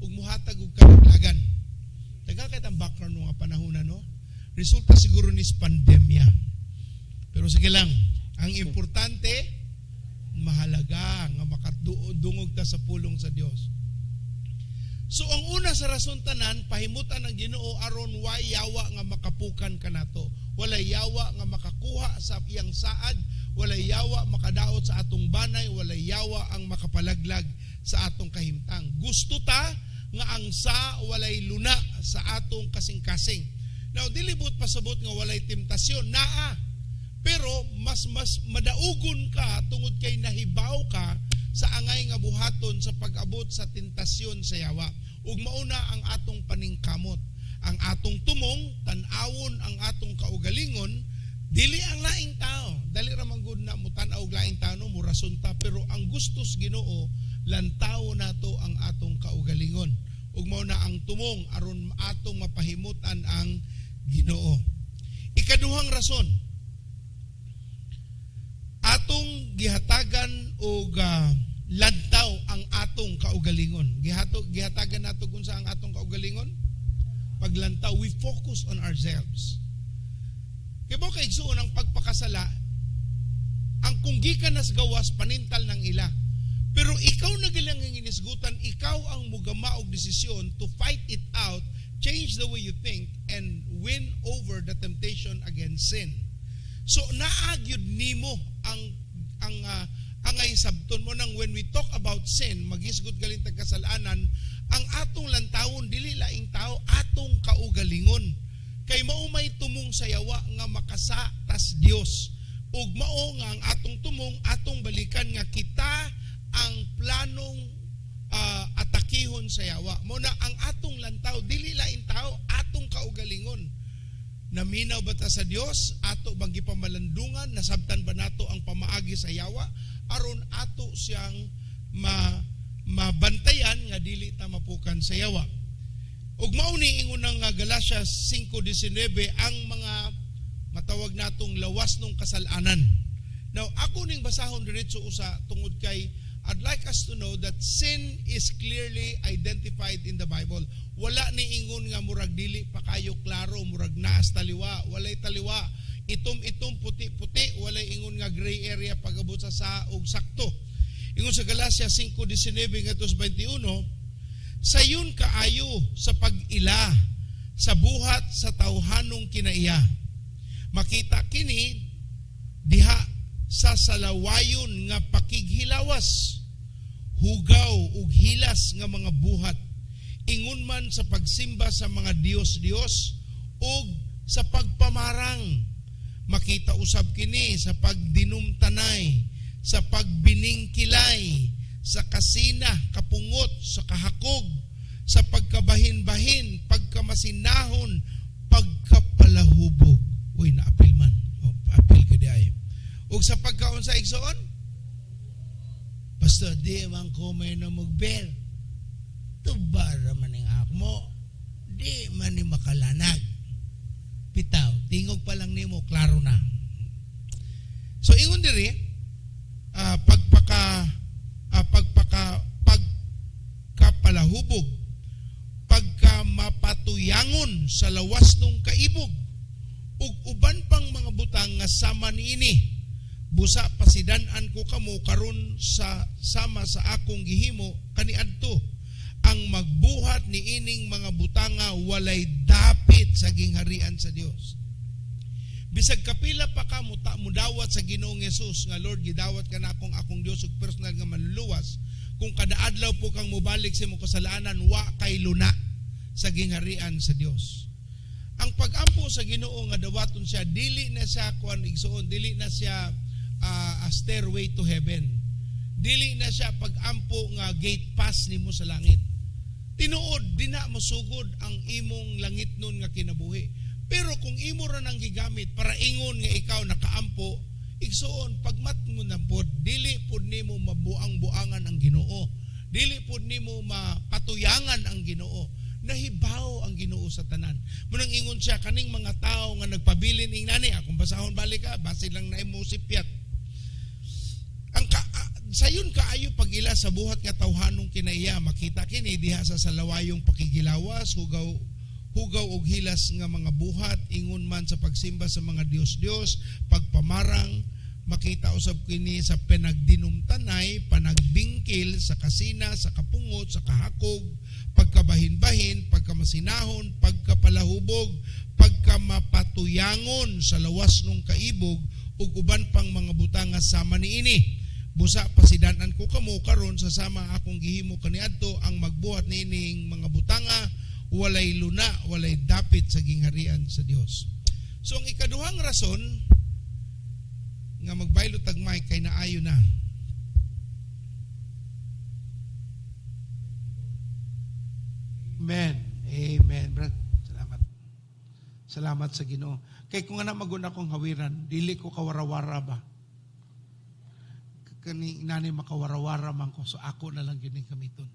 ug muhatag og kalaglagan. Taga kay ang background mga panahon na, no? Resulta siguro ni pandemya. Pero sige lang, ang importante, mahalaga nga makadungog ta sa pulong sa Dios. So ang una sa rason tanan, pahimutan ang Ginoo aron way yawa nga makapukan kanato. Walay yawa nga makakuha sa iyang saad, walay yawa makadaot sa atong banay, walay yawa ang makapalaglag sa atong kahimtang. Gusto ta nga ang sa walay luna sa atong kasing-kasing. Now, dili buot pasabot nga walay temptasyon, naa. Pero mas mas madaugon ka tungod kay nahibaw ka sa angay nga buhaton sa pag-abot sa tentasyon sa yawa. Ug mauna ang atong paningkamot, ang atong tumong, tan-awon ang atong kaugalingon, dili ang laing tao. Dali ra man gud na mutan-aw og laing tao, no, murason ta, pero ang gustos Ginoo, lantawo nato ang atong kaugalingon. Ug mao na ang tumong aron atong mapahimutan ang Ginoo. Ikaduhang rason, atong gihatagan og lantaw ang atong kaugalingon. Gihatagan nato kung sa ang atong kaugalingon. Paglantaw, we focus on ourselves. Kay mo kaigsuon, ang pagpakasala, ang kung gikan nas gawas, panintal ng ila. Pero ikaw na gilang ang inisgutan, ikaw ang mugama og desisyon to fight it out, change the way you think, and win over the temptation against sin. So naa gyud nimo ang angay sabton mo nang when we talk about sin, magisgot galing tag kasalanan, ang atong lantawon dili laing tao, atong kaugalingon. Kay mao may tumong sa yawa nga makasa tas Dios. Ug mao nga ang atong tumong, atong balikan nga kita ang planong atakihon sa yawa. Mo na ang atong lantaw dili laing tao, atong kaugalingon. Naminaw ba ta sa Dios? Ato bang gipamalandungan? Nasabtan ba nato ang pamaagi sa yawa? Aron ato siyang mabantayan nga dili ta mapukan sa yawa. Ug mao ni ingon ng Galatia 5:19, ang mga matawag natong lawas ng kasalanan. Now, ako ning basahon diretso usa tungod kay I'd like us to know that sin is clearly identified in the Bible. Wala ni ingon nga murag dili pa kayo klaro, murag naas taliwa, walay taliwa. Itom-itom, puti-puti, walay ingon nga gray area pag-abot sa og sakto. Ingon sa Galatia 5:19 ngadto sa 21, sayon kaayo sa pag-ila sa buhat sa tawhanong kinaiya. Makita kini diha sa salawayon nga pakighilawas, hugaw ug hilas nga mga buhat, ingon man sa pagsimba sa mga diyos-diyos ug sa pagpamarang. Makita usab kini sa pagdinumtanay, sa pagbiningkilay, sa kasina, kapungot, sa kahakog, sa pagkabahin-bahin, pagkamasinahon, pagkapalahubog. Uy, naapil man. O, apil ka di ay. Ug sa pagkaon sa igsoon? "Pastor, di man ko may namugbil. Tubara man ang akmo. Di man ni makalanag." Bitaw, tingog pa lang nimo, klaro na. So ingon diri, pagpaka pagkapalahubog, pagkamapatuyangon sa lawas nung kaibog, ug uban pang mga butang nga sama niini. Busa pasidan-an ko kamo karon sa sama sa akong gihimo kaniadto. Ang magbuhat ni ining mga butanga walay dapit sa gingharian sa Dios. Bisag kapila pa ka mudawat sa Ginoong Hesus nga, "Lord, gidawat ka na akong akong Dios ug personal nga manluluwas." Kung kada adlaw po kang mobalik sa imong kasalanan, wa kay luna sa gingharian sa Dios. Ang pag-ampo sa Ginoo nga dawaton siya, dili na siya kuan, igsuon, dili na siya a stairway to heaven. Dili na siya pag-ampo nga gate pass nimo sa langit. Tinuod, di na mosugod ang imong langit nun nga kinabuhi. Pero kung imo ra nang gigamit para ingon nga ikaw nakaampo, igsuon, pagmat mo na pod, dili pod nimo mabuang-buangan ang Ginoo. Dili pod nimo mapatuyangan ang Ginoo. Nahibaw ang Ginoo sa tanan. Munang ingon siya kaning mga tao nga nagpabilin ing nani, akong basahon balik ka, basin lang na imo sipyat. Ang ka, sayon kaayo pagila sa buhat nga tawhanong kinaiya, makita kini diha sa salawayong pakigilawas, hugaw hugaw og hilas nga mga buhat, ingon man sa pagsimba sa mga dios-dios, pagpamarang, makita usab kini sa pinagdinumtanay, panagbingkil, sa kasina, sa kapungot, sa kahakog, pagkabahin-bahin, pagkamasinahon, pagkapalahubog, pagkamapatuyangon sa lawas nung kaibog, ug uban pang mga butanga sama niini. Busa pasidanan ko kamo karon sa sama akong gihimo kaniadto, ang magbuhat niining mga butanga walay luna, walay dapit sa gingharian sa Dios. So ang ikaduhang rason nga magbaylo tag mic kay naayo na. Amen. Amen. Brad, salamat. Salamat sa Ginoo. Kay kung ana maguna akong hawiran, dili ko kawarawara ba. Kani nani makawarawara man ko, so ako na lang gyud ning gamiton.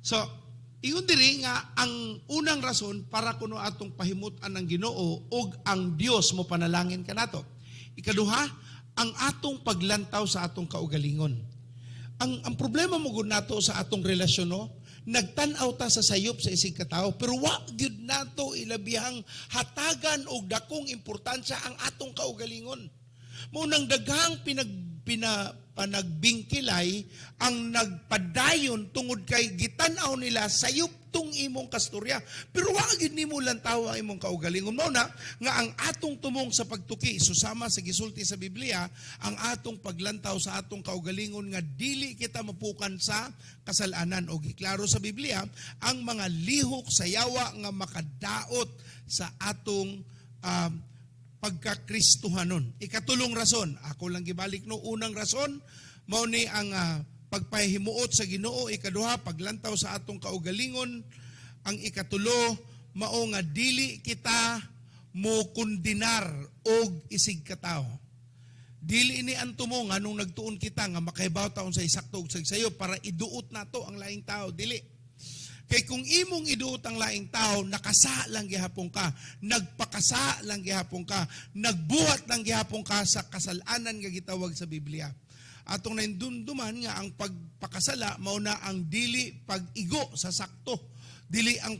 So, ingon diri nga ang unang rason para kuno atong pahimut-an ang Ginoo ug ang Dios mo panalangin kanato. Ikaduha, ang atong paglantaw sa atong kaugalingon. Ang problema mo gud nato sa atong relasyon, no, nagtan-aw ta sa sayop sa isig katao, pero wa gyud nato ilabihang hatagan og dakong importansya ang atong kaugalingon. Mao nang daghang pinag pina, panagbingkilay ang nagpadayon tungod kay gitan-aw nila sayop tong imong kasturya. Pero wa gyud nimo lantaw ang imong kaugalingon. Mao na nga ang atong tumong sa pagtuki susama sa gisulti sa Biblia, ang atong paglantaw sa atong kaugalingon nga dili kita mapukan sa kasalanan, o giklaro sa Biblia ang mga lihok sa yawa nga makadaot sa atong pagkakristuhanon. Ikatulong rason, ako lang gibalik no, unang rason, mao ni ang pagpahimuot sa Ginoo, ikaduha, paglantaw sa atong kaugalingon, ang ikatulo, mao nga dili kita mo kundinar og isig katawo. Dili ini ang tumo nga nung nagtuon kita nga makahibaw taon sa isakto og sayo para iduot nato ang laing tao, dili. Kay kung imong iduot ang laing tao, nakasa lang gihapon ka, nagpakasa lang gihapon ka, nagbuhat lang gihapon ka sa kasalanan nga gitawag sa Biblia. Atong naindumduman nga ang pagpakasala mao na ang dili pag-igo sa sakto, dili ang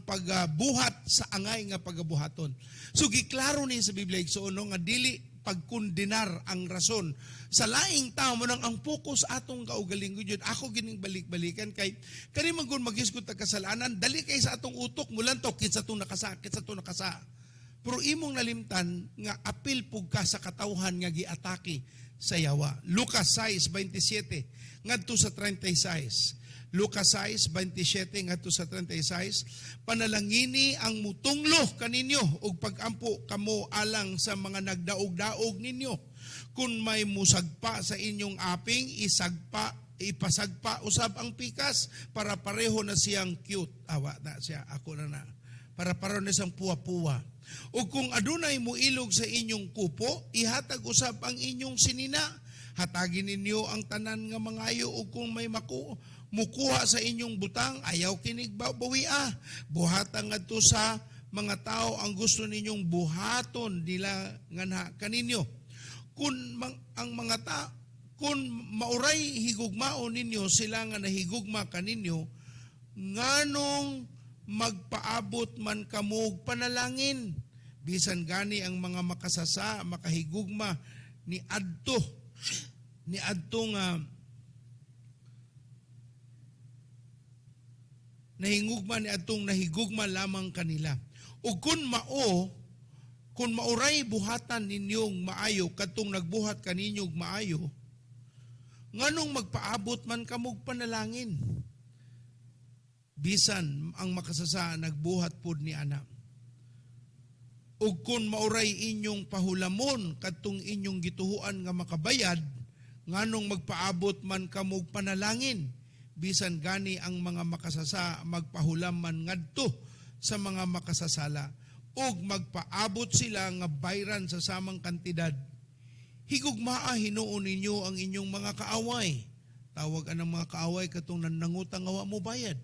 pagbuhat sa angay nga pagabuhaton. So giklaro ni sa Biblia igsoon, no, nga dili pagkundinar ang rason sa laing tao, mo nang ang focus atong kaugalingon yun. Ako gining balik-balikan kay kani man gun maghisgot ta kasalanan, dali kay sa atong utok mulantaw kinsa tong nakasa, kinsa tong nakasa. Pero imong nalimtan nga apil pug ka sa katawhan nga giatake sa yawa. Lucas 6:27 ngadto sa 36. Lucas 6:27 ngadto sa 36, panalangini ang mutunglo kaninyo ug pagampo kamo alang sa mga nagdaog-daog ninyo. Kung may musagpa sa inyong aping, ipasagpa usab ang pikas para pareho na siyang cute. Awa na siya, ako na na. Para pareho na siyang puwa-puwa. Ug kung adunay muilog sa inyong kupo, ihatag usab ang inyong sinina. Hatagin ninyo ang tanan nga mangayo, ug kung may mukuha sa inyong butang, ayaw kinig bawia. Buhatan ngadto sa mga tao ang gusto ninyong buhaton nila nganha kaninyo. Kung ang mga kung mauray higugmaon ninyo sila nga nahigugma kaninyo, nganong magpaabot man kamo og panalangin? Bisan gani ang mga makasasa, makahigugma ni adto, ni adto nga nahingugma ni adtong nahigugma lamang kanila. Ug kun mauray buhatan ninyong maayo kadtong nagbuhat kaninyong maayo, nganong magpaabot man kamog panalangin? Bisan ang makasasa nagbuhat pud ni ana. Ug kun mauray inyong pahulamon kadtong inyong gituhuan nga makabayad, nganong magpaabot man kamog panalangin? Bisan gani ang mga makasasa magpahulam man ngadto sa mga makasasala, ug magpaabot sila nga bayran sa samang kantidad. Higugmaa hinuon ninyo ang inyong mga kaaway. Tawag anang mga kaaway katong nanangutang nga wa mo bayad.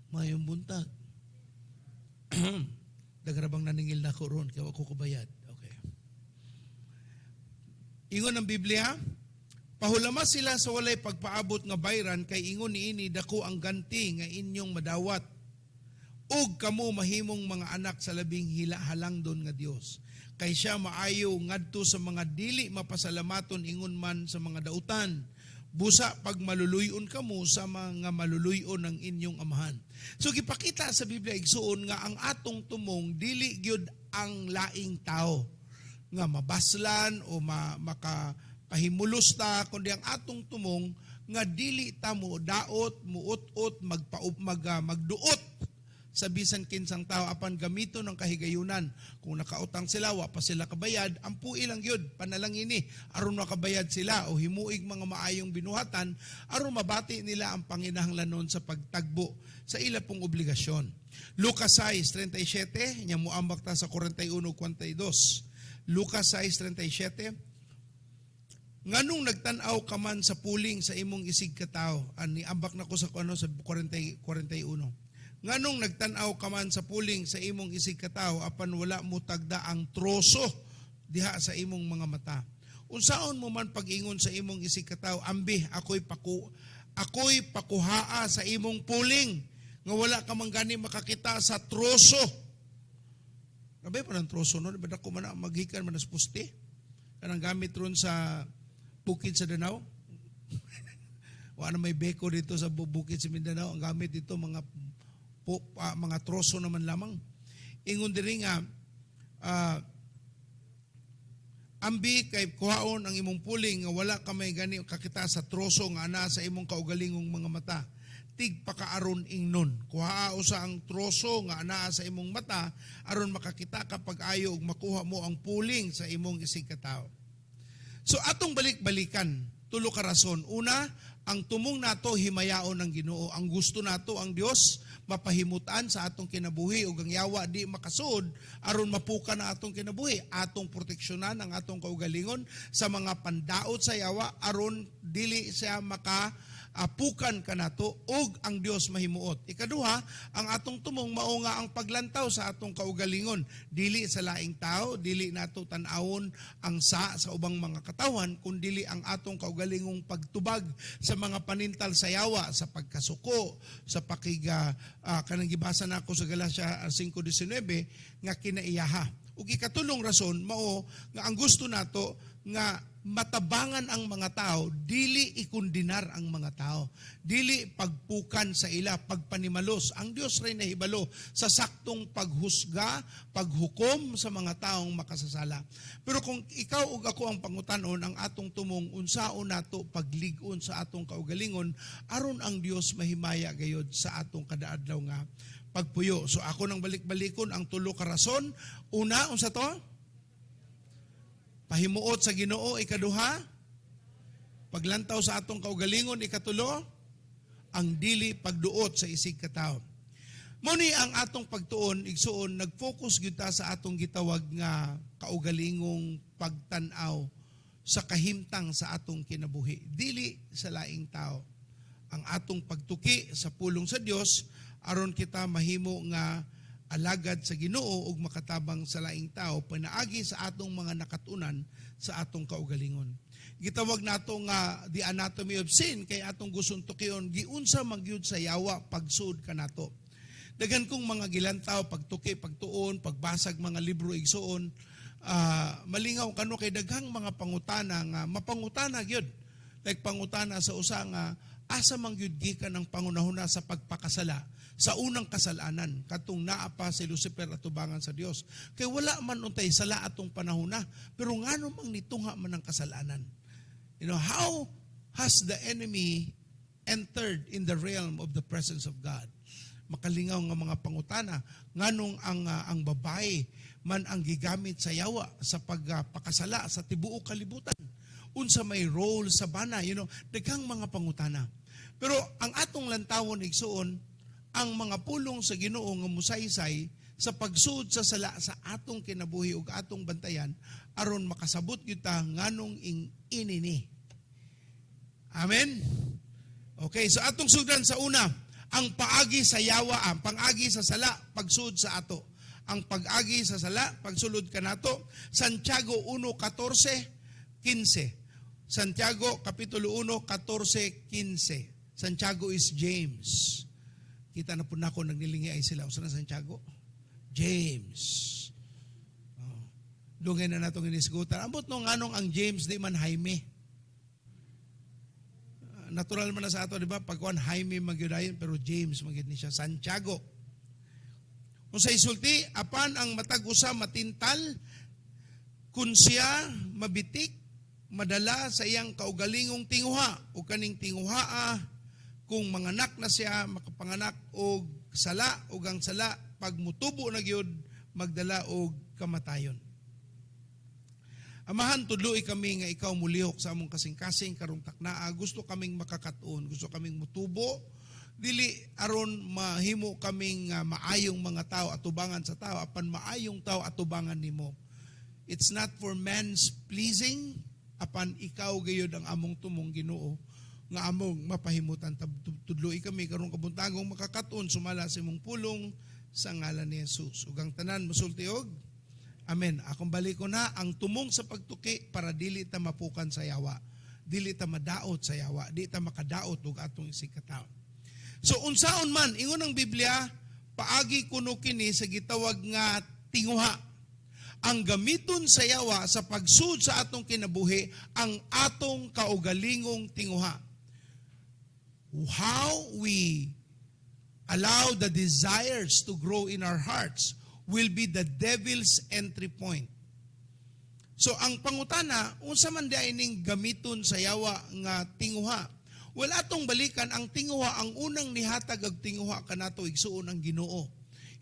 Mayong buntag. Daghan bang naningil nako ron kay wa ko kabayad. Okay. Ingon ang Biblia, "Pahulama sila sa walay pagpaabot nga bayran kay ingon niini dako ang ganti nga inyong madawat. Ug kamo mahimong mga anak sa Labing Halangdon nga Dios. Kay siya maayo ngadto sa mga dili mapasalamaton ingon man sa mga dautan. Busa pag maluluyon kamo sa mga maluluyon ng inyong amahan." So gipakita sa Biblia, igsuon, nga ang atong tumong dili gyud ang laing tao nga mabaslan o makapahimulos ta, kundi ang atong tumong nga dili ta mo daot, muut-ot, magduot sa bisan kinsang tao, apan gamito ng kahigayunan. Kung nakautang sila, wa pa sila kabayad, ampui lang gyud, panalangini aron makabayad sila o himuig mga maayong binuhatan aron mabati nila ang panginahanglanon sa pagtagbo sa ila pong obligasyon. Lucas 6:37 nya muambak ta sa 41:42. Lucas 6:37. "Nganong nagtan-aw ka man sa puling sa imong isig katawo?" Ani ambak na ko sa ano sa 40, 41. "Nganong nagtan-aw ka man sa puling sa imong isig katawo apan wala mo tagda ang troso diha sa imong mga mata? Unsaon mo man pag-ingon sa imong isig katawo, 'Ambi, ako'y pakuhaa sa imong puling,' nga wala ka man gani makakita sa troso?" Nabay pa ng troso, no? Di ba dako man na, maghikan man sa poste? Kanang gamit ron sa bukid sa Danao. Wala na may beko dito sa bukid sa Mindanao. Ang gamit dito mga troso naman lamang. Ingon diri nga, "Ambi kay kuhaon ang imong puling nga wala ka may gani kakita sa troso nga ana sa imong kaugalingong mga mata. Tigpakaaron ingnon. Kuhaa usa ang troso nga anaa sa imong mata aron makakita ka pag-ayo ug makuha mo ang puling sa imong isig katawo." So atong balik-balikan, tulo ka rason. Una, ang tumong nato himayaon ng Ginoo. Ang gusto nato ang Dios mapahimutan sa atong kinabuhi ug ang yawa di makasud aron mapuka na atong kinabuhi. Atong proteksyonan ang atong kaugalingon sa mga pandaot sa yawa aron dili siya maka apukan kanato ug ang Dios mahimuot. Ikaduha, ang atong tumong mao nga ang paglantaw sa atong kaugalingon dili sa laing tao, dili nato tan-awon ang sa ubang mga katawan, kun dili ang atong kaugalingong pagtubag sa mga panintal sa yawa, sa pagkasuko, sa pakiga kanang gibasa nako sa Galatia 5:19 nga kinaiyaha. Ug ikatulong rason mao nga ang gusto nato nga matabangan ang mga tao, dili ikundinar ang mga tao. Dili pagpukan sa ila, pagpanimalos. Ang Dios ray nahibalo sa saktong paghusga, paghukom sa mga taong makasasala. Pero kung ikaw ug ako ang pangutanon, ang atong tumong unsaon nato paglig-on sa atong kaugalingon aron ang Dios mahimaya gayod sa atong kadaadlaw nga pagpuyo. So ako nang balik-balikon ang tulo ka rason. Una, unsa to? Pahimuot sa Ginoo. Ikaduha, paglantaw sa atong kaugalingon. Ikatulo, ang dili pagduot sa isig katawo. Mao ni ang atong pagtuon, igsuon, nag-focus gyud ta sa atong gitawag nga kaugalingong pagtan-aw sa kahimtang sa atong kinabuhi, dili sa laing tao. Ang atong pagtuki sa pulong sa Dios aron kita mahimo nga alagad sa Ginoo ug makatabang sa laing tao panaagi sa atong mga nakatunan sa atong kaugalingon. Gitawag nato nga the anatomy of sin kay atong gustong tukion giunsa man gyud sa yawa pagsud kanato. Daghan kong mga gilantaw, pagtuki, pagtuon, pagbasag mga libro, igsuon, malingaw kano kay daghang mga pangutana nga mapangutana gyud. Like pangutana sa usa nga asa man gyud gikan ang pangunahuna sa pagpakasala sa unang kasalanan katong naa pa si Lucifer atubangan sa Dios? Kay wala man untay sala atong panahona, pero ngano mang nitungha man ang kasalanan? How has the enemy entered in the realm of the presence of God? Makalingaw nga mga pangutana. Nganong ang babae man ang gigamit sa yawa sa pagpakasala sa tibuok kalibutan? Unsa may role sa bana? Daghang mga pangutana. Pero ang atong lantawon, igsuon, ang mga pulong sa Ginoo nga musaysay sa pagsud sa sala sa atong kinabuhi ug atong bantayan aron makasabot gyud ta nganong ing inini. Amen. Okay, so atong sugdan sa una, Ang paagi sa yawa, ang pangagi sa sala, pagsud sa ato. Ang pag-agi sa sala, pagsulod kanato. Santiago 1:14, 15. Santiago Kapitulo 1, 14, 15. Santiago is James. Kita na po na ako, nagnilingi ay sila. Usa na Santiago? James. Oh. Dungay na natong inisgutan. Ambot no nganong ang James di man Jaime. Ah, natural man na sa ato, di ba? Pagkuan Jaime magyudayon, pero James magyud ni siya. Santiago. Kung sa isulti, apan ang matag usa matintal, kun siya mabitik, madala sa iyang kaugalingong tinguha o kaning tinguhaa kung manganak na siya makapanganak og sala ug ang sala pag mutubo na gyud magdala og kamatayon. Amahan, tudloi kami nga ikaw mulihok sa among kasing-kasing karong taknaa. Gusto kaming makakatuon, gusto kaming mutubo. Dili aron mahimo kaming maayong mga tao atubangan sa tao, apan maayong tao atubangan nimo. It's not for man's pleasing, apan ikaw gayud ang among tumong Ginoo nga among mapahimutan. Tudloi kami karong kabuntagong makakatuon sumala sa imong pulong sa ngalan ni Jesus. Ug ang tanan mosulti og Amen. Akong balik ko na ang tumong sa pagtuki para dili ta mapukan sa yawa. Dili ta madaot sa yawa. Di ta makadaot og atong isigkataon. So unsaon man ingon ang Biblia, paagi kuno kini sa gitawag nga tinguha. Ang gamiton sa yawa sa pagsud sa atong kinabuhi ang atong kaugalingong tinguha. How we allow the desires to grow in our hearts will be the devil's entry point. So ang pangutana, unsa man di ning gamiton sa yawa nga tinguha? Well, atong balikan ang tinguha, ang unang nihatag og tinguha kanato igsuon ang Ginoo.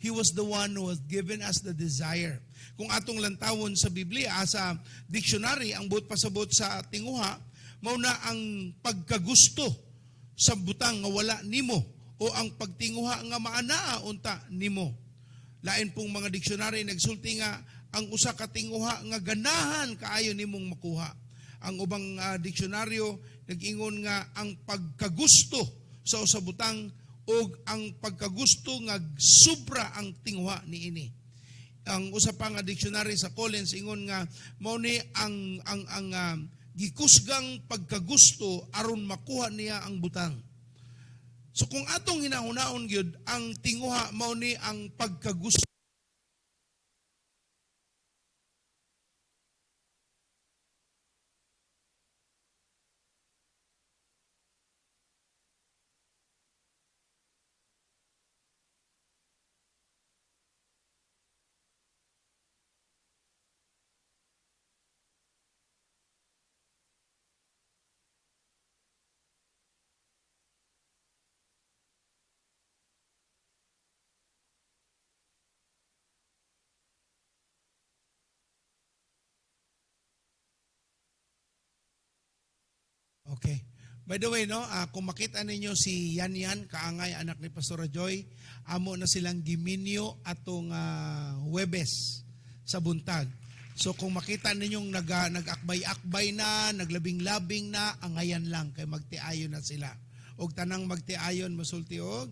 He was the one who has given us the desire. Kung atong lantawon sa Biblia, sa dictionary, ang buot pasabot sa tinguha, mao na ang pagkagusto sa butang nga wala nimo o ang pagtinguha nga maanaa unta nimo. Lain pong mga dictionary nagsulti nga ang usa ka tinguha nga ganahan kaayo nimong makuha. Ang ubang diksyonaryo nag-ingon nga ang pagkagusto sa usa butang ug ang pagkagusto nga sobra ang tinguha niini. Ang usa pa nga dictionary sa Collins ingon nga mao ni ang gikusgang pagkagusto aron makuha niya ang butang. So kung atong hinahunaon gyud ang tinguha mao ni ang pagkagusto. Okay. By the way, no, kung makita ninyo si Yan Yan, kaangay anak ni Pastora Joy, amo na silang giminyo atong Huwebes sa buntag. So kung makita ninyong nag-akbay-akbay na, naglabing-labing na, angayan lang kay magtiayon na sila. Og tanang magtiayon masulti og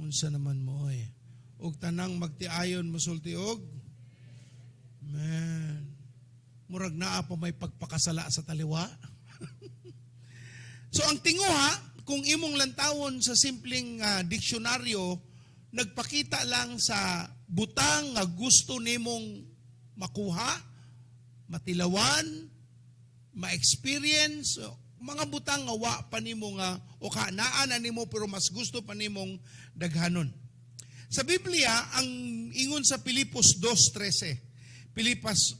unsa naman mo oy. Og tanang magtiayon masulti og man. Murag naa pa may pagpakasala sa taliwa. So ang tinguha, kung imong lantawon sa simpleng diksyonaryo, nagpakita lang sa butang nga gusto nimong makuha, matilawan, ma-experience, mga butang nga wa pa nimo nga o ka naa na nimo pero mas gusto pa nimong daghanon. Sa Biblia, ang ingon sa Pilipos 2:13, Pilipos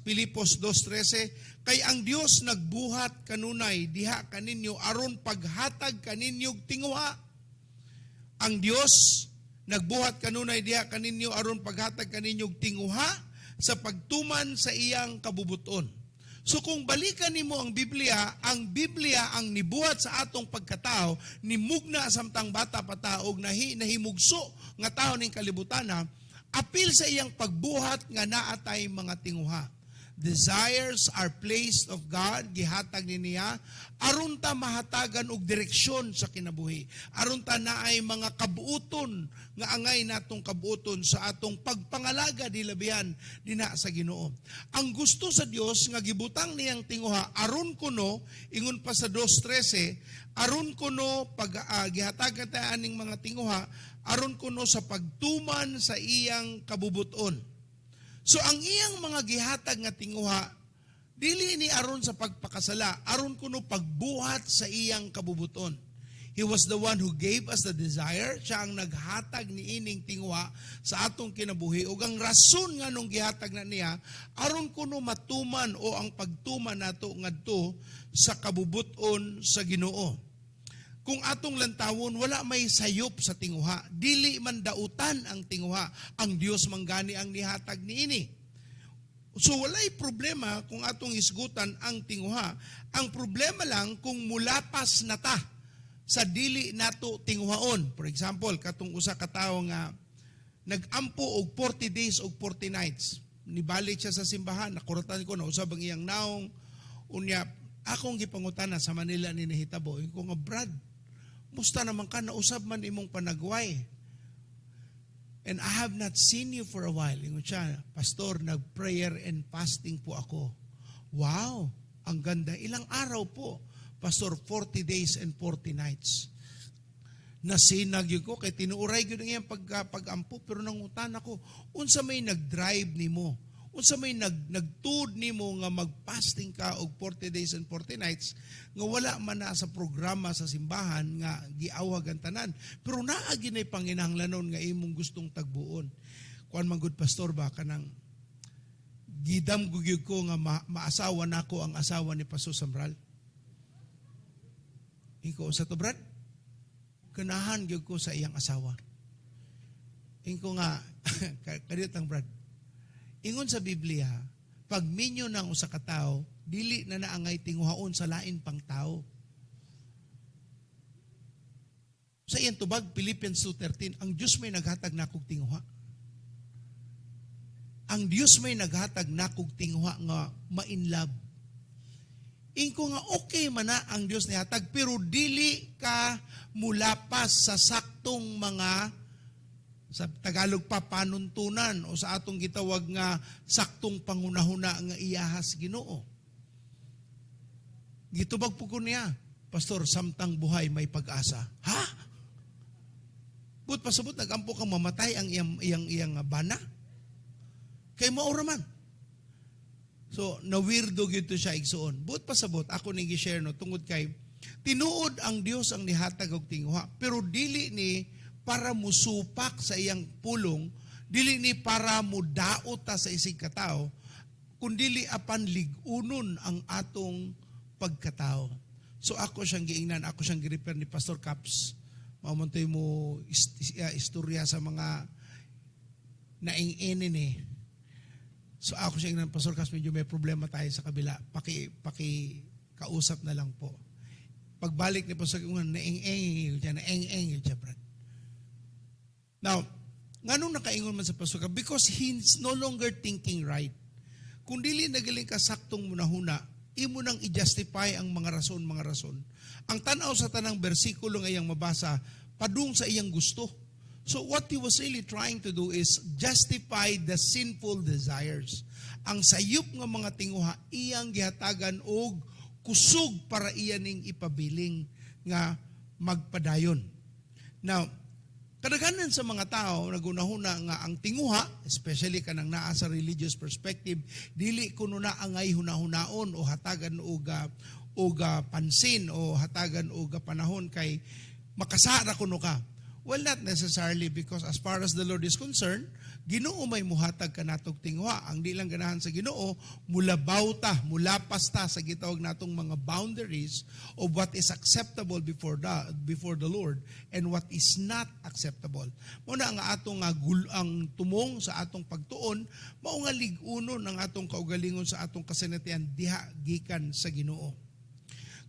2:13, kay ang Dios nagbuhat kanunay diha kaninyo aron paghatag kaninyo tinguha. Ang Dios nagbuhat kanunay diha kaninyo aron paghatag kaninyo tinguha sa pagtuman sa iyang kabubuton. So kung balikan nimo ang Biblia ang nibuhat sa atong pagkatao, nimugna samtang bata pa ta og nahimugso nga tawo ning kalibutana, apil sa iyang pagbuhat nga naatay mga tinguha. Desires are placed of God, gihatag ni niya aron ta mahatagan og direksyon sa kinabuhi. Aron ta naay mga kabuoton nga angay natong kabuoton sa atong pagpangalaga dilabihan dinha sa Ginoo. Ang gusto sa Dios nga gibutang niyang tinguha aron kuno, ingon pa sa 2:13, aron kuno pag gihatagan ta aning mga tinguha aron kuno sa pagtuman sa iyang kabubuton. So ang iyang mga gihatag nga tinguha dili ni aron sa pagpakasala, aron kuno pagbuhat sa iyang kabubuton. He was the one who gave us the desire. Siya ang naghatag ni ining tinguha sa atong kinabuhi. Ug ang rason nga nung gihatag na niya, aron kuno matuman o ang pagtuman nato ngadto sa kabubuton sa Ginoo. Kung atong lantawon, wala may sayop sa tinguha. Dili man dautan ang tinguha. Ang Dios manggani ang nihatag niini. So walay problema kung atong isgutan ang tinguha. Ang problema lang kung mulapas na ta sa dili nato tinguhaon. For example, katong usa ka tawo nga nag-ampo og 40 days og 40 nights. Nibalik siya sa simbahan, nakuratan ko, nausab ang iyang naong. Unya, akong gipangutana, sa Manila ni nahitabo. Ingon ko nga, "Brad, musta naman ka, nausab man imong panagway? And I have not seen you for a while." Ingon siya, "Pastor, nag-prayer and fasting po ako." "Wow, ang ganda. Ilang araw po?" "Pastor, 40 days and 40 nights." Nasinag gyud ko kay tinuuray gyud ang iyang pag-ampo, pero nangutana ko, "Unsa may nag-drive nimo? Unsa may nagtud nimo nga mag-fasting ka og 40 days and 40 nights nga wala man na sa programa sa simbahan nga giawhag ang tanan? Pero naa ginay panginahanglanon nga imong gustong tagbuon." "Kuan man gud, Pastor, ba, kanang gidam gyud ko nga maasawa nako ang asawa ni Pastor Samral." Ingon ko, "Sa to, Brad, ganahan gyud ko sa iyang asawa." Ingon ko nga, "Kadiyot ang Brad. Ingon sa Biblia, pag minyo ng usa ka tawo, dili na naangay tinguhaon sa lain pang tao." Sa iyang tubag, Philippians 2:13, ang Diyos may naghatag nakog tinguha. Ang Diyos may naghatag nakog tinguha nga ma-in love. Ingon ko nga okay man na ang Diyos nihatag, pero dili ka mulapas sa saktong mga, sa Tagalog pa, panuntunan o sa atong gitawag nga saktong pangunahuna nga iyahas Ginoo. Gitubag po ko niya, "Pastor, samtang buhay may pag-asa." Ha? But pasabot nagampo kang mamatay ang iyang bana. Kay maura man. So, nawirdo gyud to siya, igsuon. But pasabot, ako ning gi-share no, tungod kay tinuod ang Dios ang nihatag og tinguha, pero dili ni para musupak sa iyang pulong, dili ni para mudaot ta sa isig katao, kundili apan lig-unon ang atong pagkatao. So ako siyang giingnan, ako siyang gi-refer ni Pastor Caps. Mao man to'y mo istorya sa mga naing-inin eh. So ako siya ingnan, "Pastor Caps, medyo may problema tayo sa kabila. Paki kausap na lang po." Pagbalik ni Pastor, naing-eng, siya, naeng-eng siya, Brad. Now, nganong nakaingon man sa Pastor Caps? Because he's no longer thinking right. Kung dili nagaling ka saktong munahuna, imo nang i-justify ang mga rason, mga rason. Ang tanaw sa tanang bersikulo nga iyang mabasa, padung sa iyang gusto. So what he was really trying to do is justify the sinful desires. Ang sayop nga mga tinguha, iyang gihatagan og kusog para iya ning ipabiling nga magpadayon. Now, kadaghanan sa mga tao nagunahuna nga ang tinguha, especially kanang naa sa religious perspective, dili kuno na angay hunahunaon o hatagan og pansin o hatagan og panahon kay makasara kuno ka. Well, not necessarily, because as far as the Lord is concerned, Ginoo may muhatag kanatog tinguha. Ang di lang ganahan sa Ginoo, mulabaw ta, mulapas ta sa gitawag natong mga boundaries of what is acceptable before the Lord and what is not acceptable. Mao na ang atong ang tumong sa atong pagtuon, mao nga lig-unon ang atong kaugalingon sa atong kasinatian diha gikan sa Ginoo.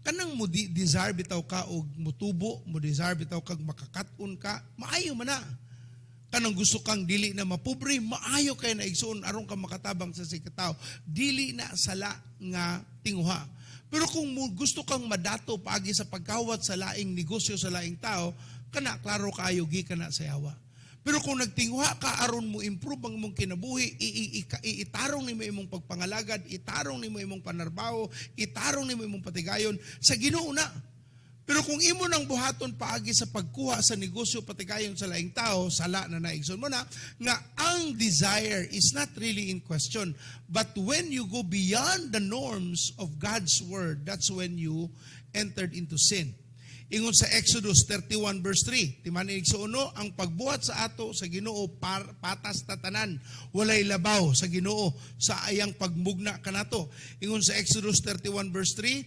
Kanang mo desire bitaw ka og mutubo, mo desire bitaw kag makakat-on ka, maayo man na. Kanang gusto kang dili na mapobre, maayo kay na, igsuon, aron ka makatabang sa sikataw. Dili na sala nga tinguha. Pero kung gusto kang madato paagi sa pagkawat sa laing negosyo sa laing tao, kana klaro kaayo gikan na sa yawa. Pero kung nagtinguha ka aron mo improve ang imong kinabuhi, itarong nimo imong pagpangalagad, itarong nimo imong panarbaho, itarong nimo imong patigayon sa Ginoo na. Pero kung imo nang buhaton paagi sa pagkuha sa negosyo patigayon sa laing tao, sala na na, igsoon mo na, nga ang desire is not really in question. But when you go beyond the norms of God's word, that's when you entered into sin. Ingon sa Exodus 31 verse 3, timan igsuon no, ang pagbuhat sa ato sa Ginoo patas ta tanan, walay labaw sa Ginoo sa ayang pagmugna kanato. Ingon sa Exodus 31 verse 3,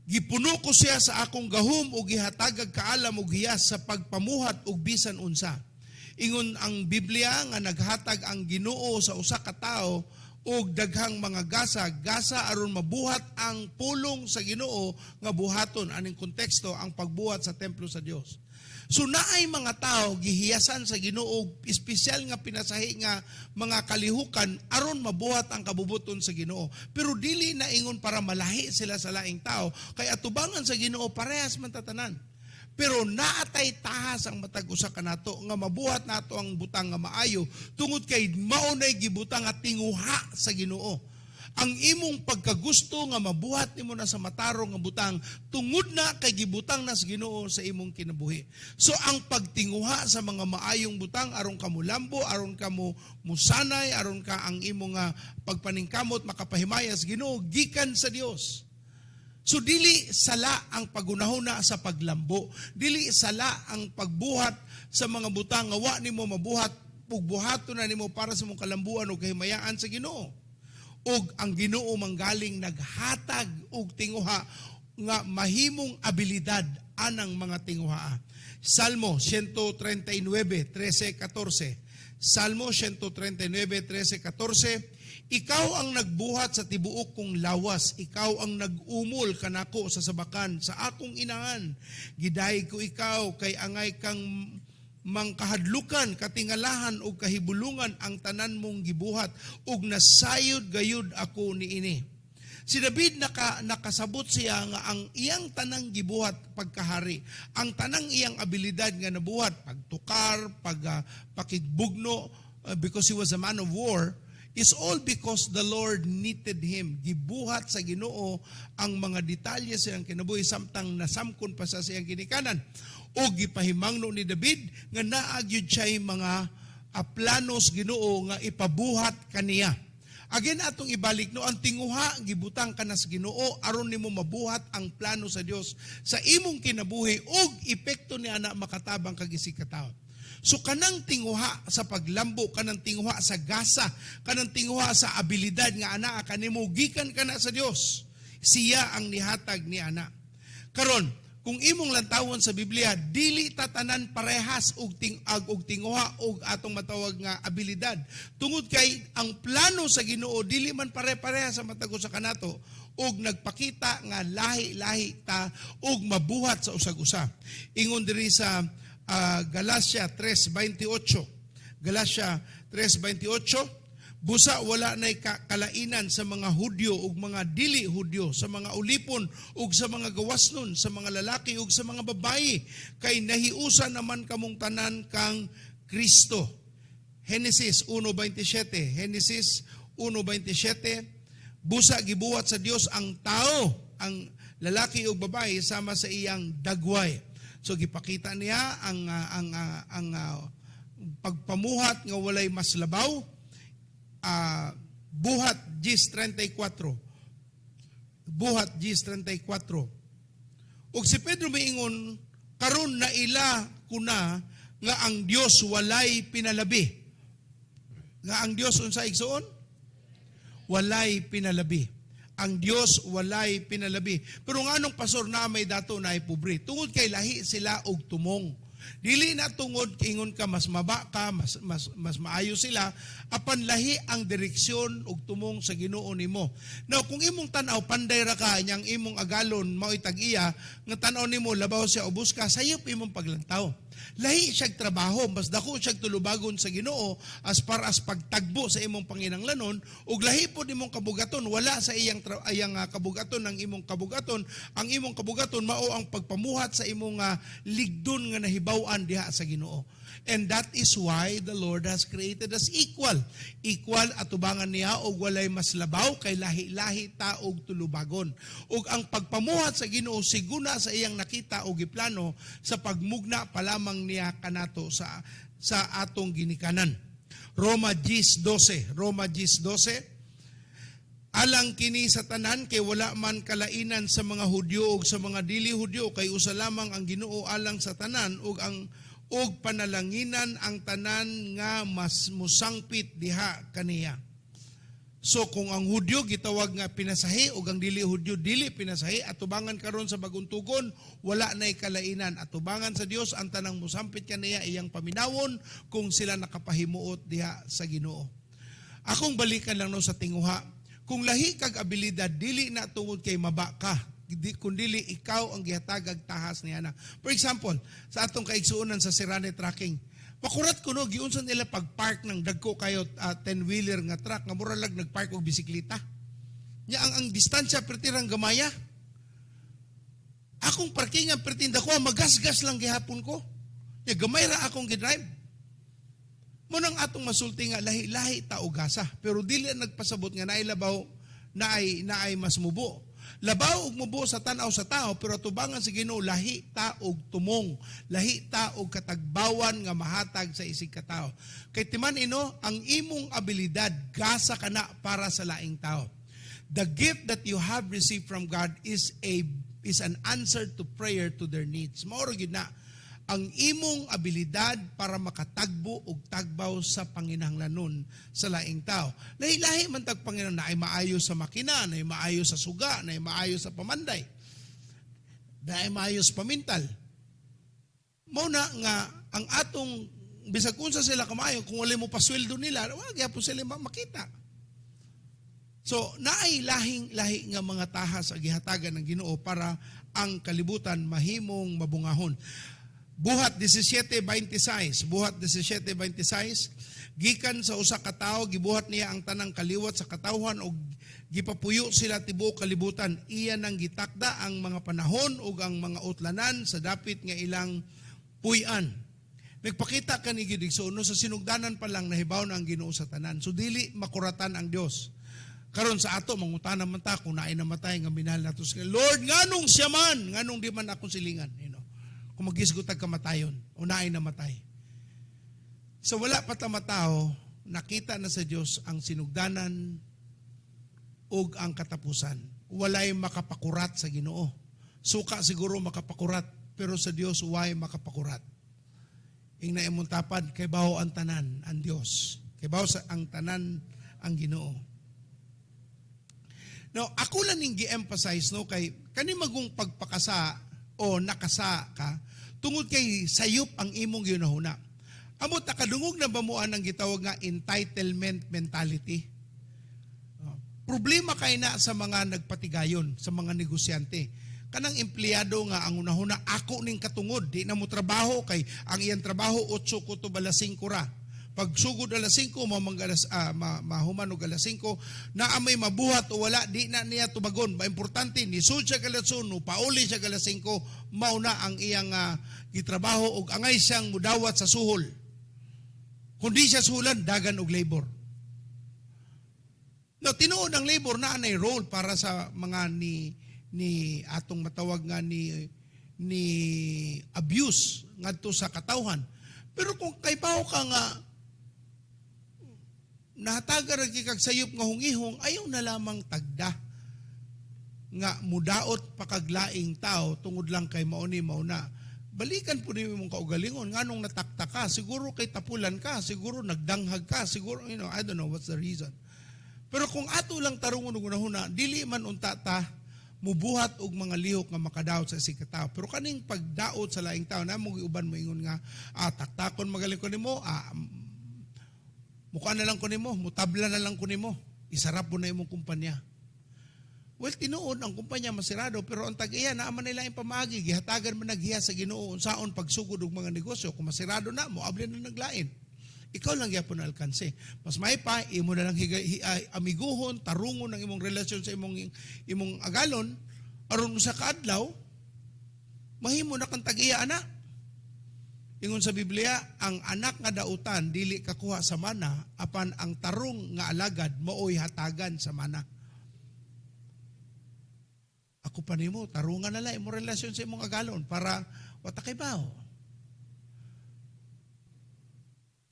"Gipuno ko siya sa akong gahom ug gihatagag kaalam ug hiyas sa pagpamuhat og bisan unsa." Ingon ang Biblia nga naghatag ang Ginoo sa usa ka tawo og daghang mga gasa, gasa aron mabuhat ang pulong sa Ginoo nga buhaton, aning konteksto ang pagbuhat sa templo sa Dios. So naay mga tao gihiyasan sa Ginoo og espesyal nga pinasahi nga mga kalihukan aron mabuhat ang kabubuton sa Ginoo. Pero dili na ingon para malahi sila sa laing tao kay atubangan sa Ginoo parehas man tatanan. Pero naatay tahas ang matag usa kanato nga mabuhat nato ang butang nga maayo tungod kay mao nay gibutang nga tinguha sa Ginoo. Ang imong pagkagusto nga mabuhat nimo na sa matarong nga butang tungod na kay gibutang na sa Ginoo sa imong kinabuhi. So ang pagtinguha sa mga maayong butang aron ka mulambo, aron ka mo musanay, aron ka ang imong nga pagpaningkamot makapahimaya sa Ginoo gikan sa Dios. So dili sala ang pagunahuna sa paglambo. Dili sala ang pagbuhat sa mga butang nga wa nimo mabuhat, pugbuhaton na nimo para sa imong kalambuan o kahimayaan sa Ginoo. Ug ang Ginoo manggaling naghatag og tinguha nga mahimong abilidad anang mga tinguha. Salmo 139, 13, 14. Salmo 139, 13, 14. "Ikaw ang nagbuhat sa tibuok kong lawas. Ikaw ang nag-umol kanako sa sabakan, sa akong inahan. Gidayeg ko ikaw kay angay kang mangkahadlukan, katingalahan ug kahibulungan ang tanan mong gibuhat ug nasayod gayud ako niini." Si David nakasabot siya nga ang iyang tanang gibuhat pagkahari, ang tanang iyang abilidad nga nabuhat, pagtukar, pakigbugno, because he was a man of war, is all because the Lord knitted him. Gibuhat sa Ginoo ang mga detalye sa iyang kinabuhi samtang nasamkon pa sa siyang ginikanan. O gipahimangno ni David nga naa gyud siya'y mga planos Ginoo nga ipabuhat kaniya. Again, atong ibalik no, ang tinguha gibutang ka na sa Ginoo aron nimo mabuhat ang plano sa Dios sa imong kinabuhi ug epekto ni ana makatabang kag isig ka. So kanang tinguha sa paglambo, kanang tinguha sa gasa, kanang tinguha sa abilidad nga ana kanimo gikan kana sa Dios. Siya ang nihatag ni ana. Karon, kung imong lantawon sa Biblia, dili tatanan parehas og ting-ag og tinguha og atong matawag nga abilidad. Tungod kay ang plano sa Ginoo dili man pare-parehas sa matag usa kanato ug nagpakita nga lahi-lahi ta ug mabuhat sa usag-usa. Ingon diri sa Galatia 3:28. Galatia 3:28, "Busa wala nay kalainan sa mga Hudyo ug mga dili Hudyo, sa mga ulipon ug sa mga gawasnon, sa mga lalaki ug sa mga babayi, kay nahiusa naman kamong tanan kang Kristo." Genesis 1:27. Genesis 1:27, "Busa gibuhat sa Dios ang tao, ang lalaki ug babayi, sama sa iyang dagway." So gipakita niya ang pagpamuhat nga walay mas labaw. Buhat 10:34. Buhat 10:34. Ug si Pedro miingon, "Karon naila ko na nga ang Dios walay pinalabi." Nga ang Dios unsa, igsuon? Walay pinalabi. Ang Dios walay pinalabi. Pero nganong, pastor, na may dato na pobre? Tungod kay lahi sila og tumong. Dili na tungod ingon ka mas maba ka, mas mas mas maayo sila, apan lahi ang direksyon ug tumong sa Ginoo nimo. Now kung imong tan-aw panday ra ka nyang imong agalon mao'y tag-iya nga tan-aw nimo labaw siya ubos ka, sayop imong paglantaw. Lahi siya'g trabaho, mas dako siya'g tulubagon sa Ginoo as far as pagtagbo sa imong panginanglanon ug lahi pod imong kabugaton, wala sa iyang kabugaton ang imong kabugaton. Ang imong kabugaton mao ang pagpamuhat sa imong ligdon nga nahibaw-an diha sa Ginoo. And that is why the Lord has created us equal. Equal atubangan niya og walay mas labaw kay lahi-lahi ta og tulubagon. Ug ang pagpamuhat sa Ginoo siguna sa iyang nakita og giplano sa pagmugna pa lamang niya kanato sa atong ginikanan. Roma 10:12, Roma 10:12. Alang kini sa tanan kay wala man kalainan sa mga Hudyo ug sa mga dili Hudyo, kay usa lamang ang Ginoo alang sa tanan ug ang ug panalanginan ang tanan nga mas musangpit diha kaniya. So kung ang Hudyo gitawag nga pinasahi ug ang dili Hudyo dili pinasahi, atubangan karon sa bagong tugon wala nay kalainan. Atubangan sa Dios ang tanang musampit kaniya, iyang paminawon kung sila nakapahimuot diha sa Ginoo. Akong balikan lang no sa tinguha. Kung lahi kag abilidad, dili na tungod kay maba ka, di, kundili ikaw ang gihatagag tahas niya na. For example, sa atong kaigsuonan sa Sirane Trucking, makurat kuno giunsa nila pag-park ng dagko kayo 10-wheeler nga truck nga mura lag nagpark og bisikleta. Nya ang distansya pertirang gamaya. Akong parking ang pertinda ko, magasgas lang gihapon ko. Nya gamay ra akong gidrive. Mao nang atong masulti nga lahi-lahi ta og gasa, pero dili ang nagpasabot nga naay labaw, naay mas mubo. Labaw og mubo sa tan-aw sa tao, pero atubangan sa Ginoo lahi ta og tumong, lahi ta og katagbawan nga mahatag sa isig ka tawo. Kay timan ino, ang imong abilidad gasa kana para sa laing tao. The gift that you have received from God is an answer to prayer to their needs. Mao ra gyud na ang imong abilidad para makatagbo og tagbaw sa panginahanglanon sa laing tao. Lahi-lahi man tag Panginoon, naay maayo sa makina, naay maayo sa suga, naay maayo sa pamanday, naay maayo sa pamintal. Mao na nga ang atong bisag unsa sila kamayo, kung wala mo pasweldo nila, wala gyapon sila makita. So, naay lahing lahi nga mga tahas ang gihatagan ng Ginoo para ang kalibutan mahimong mabungahon. Buhat 17:26, Buhat 17:26, gikan sa usa ka tawo gibuhat niya ang tanang kaliwat sa katawhan ug gipapuyo sila tibuok kalibutan. Iya nang gitakda ang mga panahon ug ang mga utlanan sa dapit nga ilang puy-an. Nagpakita kani gyud, igsoon, no, sa sinugdanan pa lang nahibaw na ang Ginoo sa tanan. So dili makuratan ang Dios. Karon sa ato mangutana man ta kung naay namatay nga minahal nato sa Lord, nganong siya man, nganong di man akong silingan? Kung magisgot tag kamatayon o naay namatay. Sa wala pa ta matawo, nakita na sa Dios ang sinugdanan ug ang katapusan. Walay makapakurat sa Ginoo. Suka siguro makapakurat, pero sa Dios way makapakurat. Ingna imong tapad, kay bawo ang tanan ang Dios. Kay bawo sa ang tanan ang Ginoo. Now, ako lang ning gi-emphasize no kay kani magong pagpakasa o nakasa ka tungod kay sayop ang imong gihunahuna. Amot nakadungog na ba mo ang gitawag nga entitlement mentality? Oh, problema kay na sa mga nagpatigayon, sa mga negosyante. Kanang empleyado nga ang unahuna ako ning katungod, di na mo trabaho kay ang iyang trabaho 8 ko to alas 5 ra. Pag sugod alas 5, mamang alas, mahuman og alas 5, na may mabuhat o wala, di na niya tubagon. Ba importante, ni sud siya alas 1, pauli siya alas 5, mao na ang iyang gitrabaho og angay siyang mudawat sa suhol. Kung di siya suhulan, dagan og labor. No, tinuod ang labor na anay role para sa mga ni atong matawag nga ni abuse ngadto sa katawhan. Pero kung kay ka nga nahatagan ra kag sayop nga hungihong, ayaw na lamang tagda nga mudaot pa kag laing tao tungod lang kay mao ni mao na. Balikan po ni imong kaugalingon nganong natakta ka, siguro kay tapulan ka, siguro nagdanghag ka, siguro I don't know what's the reason. Pero kung ato lang tarungon og hunahuna, dili man unta ta mubuhat og mga lihok nga makadaot sa isig ka tao. Pero kaning pagdaot sa laing tao, na mo uban mo ingon nga taktakon magaling ko nimo, mukha na lang ko nimo, mutabla na lang ko nimo, isarap mo na imong kumpanya. Well, tinuod ang kumpanya masirado, pero ang tag-iya naa man nila yung pamaagi, gihatagan man naghiya sa Ginoo unsaon pagsugod og mga negosyo. Kung masirado na, moabli na naglain. Ikaw lang gyapon na alkanse. Mas may pa imo na lang higa, hi, ay, amiguhon, tarungon ang imong relasyon sa imong imong agalon aron sa kaadlaw mahimo na kang tag-iya ana. Ingon sa Biblia, ang anak nga dautan dili kakuha sa mana, apan ang tarong nga alagad maoy hatagan sa mana. Ako pa nimo, tarungan na lang imong relasyon sa imong agalon para wata kay baho.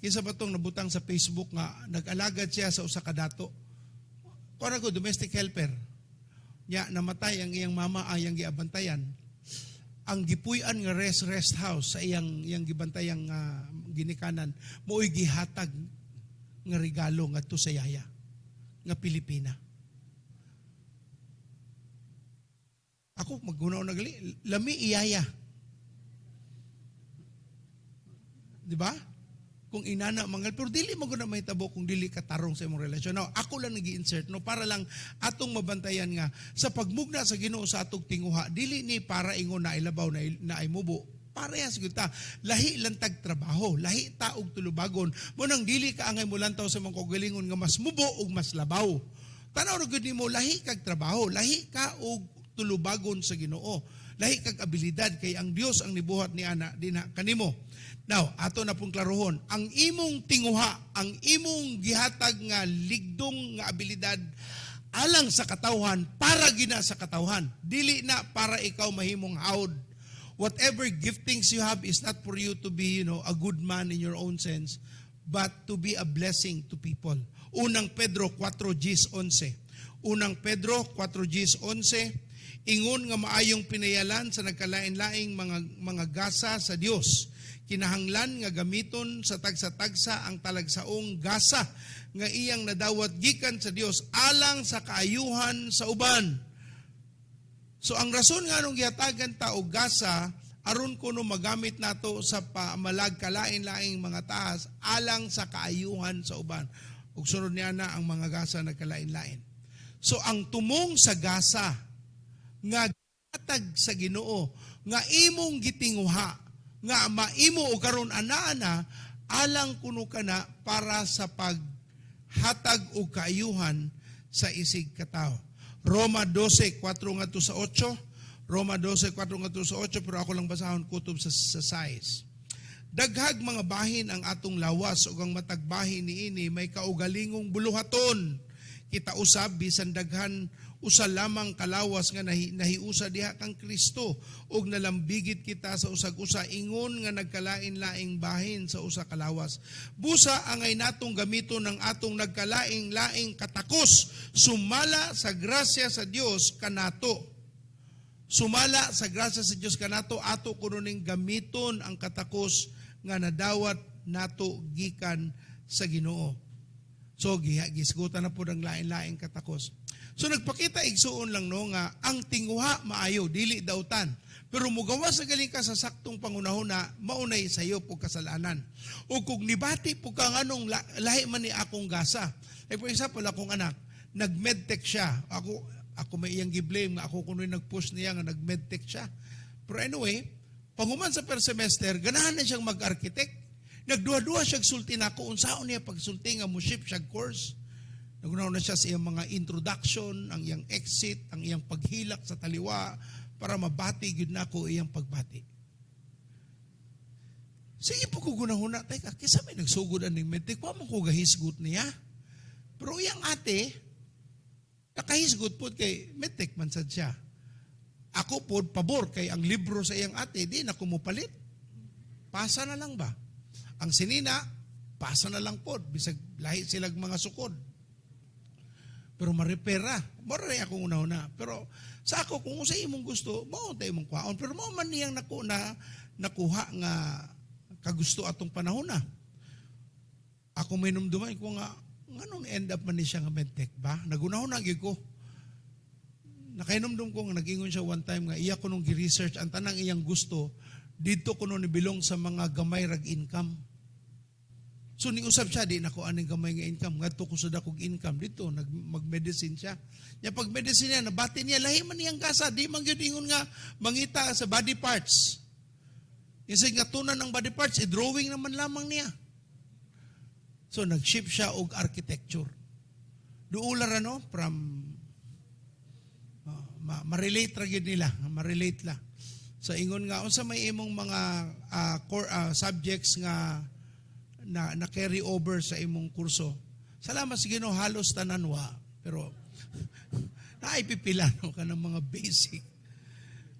Kinsa ba tong nabutang sa Facebook nga nag-alagad siya sa usa ka dato? Kuan ko, domestic helper. Nya namatay ang iyang mama, ang iyang giabantayan. Ang gipuy-an nga rest rest house sa iyang iyang gibantayang ginikanan maoy gihatag nga regalo ngadto sa yaya nga Pilipina. Ako maggunaw na gali, lami iyaya. Di ba? Kung inana mangal, pero dili mo guna mahitabo kung dili ka tarong sa imong relasyon. Now, ako lang nag-insert, no, para lang atong mabantayan nga sa pagmugna sa Ginoo sa atong tinguha, dili ni para ingon na ilabaw na, na imubo. Parehas gyud ta. Lahi lang tag trabaho, lahi ta og tulubagon. Mo nang dili ka angay molantaw sa imong kaugalingon nga mas mubo ug mas labaw. Tan-aw ra gyud nimo, lahi kag trabaho, lahi ka og tulubagon sa Ginoo. Lahi kag abilidad kay ang Dios ang nibuhat ni ana dinha kanimo. Now, ato na pong klarohon, ang imong tinguha, ang imong gihatag nga ligdong nga abilidad alang sa katawhan, para gina sa katawhan. Dili na para ikaw mahimong hawd. Whatever giftings you have is not for you to be a good man in your own sense, but to be a blessing to people. Unang Pedro 4:11. Unang Pedro 4:11, ingon nga maayong pinayalan sa nagkalain-laing mga gasa sa Dios. Kinahanglan nga gamiton sa tagsa-tagsa ang talagsaong gasa nga iyang nadawat gikan sa Dios alang sa kaayuhan sa uban. So ang rason nga nung gihatagan ta og gasa aron kuno magamit nato sa pamalagkalain-laing mga taas alang sa kaayuhan sa uban. Ug sunod niya na ang mga gasa nagkalain-lain. So ang tumong sa gasa nga gihatag sa Ginoo nga imong gitinguha nga maimo og karon ana-ana alang kuno kana para sa paghatag og kaayuhan sa isig katawo. Roma 12:4 ngadto sa 8. Roma 12:4 ngadto sa 8, pero ako lang basahon kutob sa size. Daghag mga bahin ang atong lawas ug ang matag bahin niini may kaugalingong buluhaton. Kita usab bisan daghan usa lamang kalawas nga nahiusa diha kang Kristo ug nalambigit kita sa usag-usa ingon nga nagkalain-laing bahin sa usa ka lawas. Busa angay natong gamiton ng atong nagkalaing-laing katakos sumala sa grasya sa Dios kanato. Sumala sa grasya sa Dios kanato, ato kuno ning gamiton ang katakos nga nadawat nato gikan sa Ginoo. So gisgutan na po ng lain-laing katakos. So nagpakita igsuon lang no nga ang tinguha maayo dili dautan. Pero mugawas sa galing ka sa saktong pangunahuna, maunay sayo po kasalanan. O kung nibati po ka nganong lahi man ni akong gasa. Like for example, akong anak, nag-medtech siya. Ako may iyang gi-blame nga ako kuno'y nag-push niya nga nag-medtech siya. Pero anyway, panguman sa per semester, ganahan na siyang mag-architect. Nagduha-duha siya sulti nako, unsaon niya pagsulti nga mo shift siya course. Nagunaw na siya sa iyang mga introduction, ang iyang exit, ang iyang paghilak sa taliwa para mabati gyud nako iyang pagbati. Sige po ko gunahuna, teka, kisa may nagsugod aning medtech, wa man ko gahisgot niya. Pero iyang ate, nakahisgot po kay medtech man sad siya. Ako po, pabor kay ang libro sa iyang ate, di na kumupalit. Pasa na lang ba? Ang sinina, pasa na lang po. Bisag lahi silag mga sukod. Pero marepera. Mora rin akong una-una. Pero sa ako, kung sa imong gusto, mao tayo imong kuhaon. Pero mao man niyang nakuha nga kagusto atong panahon na. Ako may numduman ko nga, nganong end up man ni siya nga medtech ba? Nagunahon na gyud ko. Nakainomdum ko nga nag-ingon siya one time nga iya ko nung gi-research ang tanang iyang gusto didto kuno ni bilong sa mga gamay rag income. So niusab siya, di nako aning gamay nga income, ngadto ko sa dakog income dito, nag mag-medicine siya. Nya pag medicine niya, nabati niya lahi man niyang gasa, di man gyud ingon nga mangita sa body parts. Insig nga tunan ng body parts, i-drawing naman lamang niya. So nag-shift siya og architecture. Duula ra, no, from ma-relate ra gyud nila, ma-relate la. So ingon nga unsa may imong mga core subjects nga na carry over sa imong kurso. Salamat sa Ginoo, halos tanan wa, pero naay pipila, no, kanang mga basic.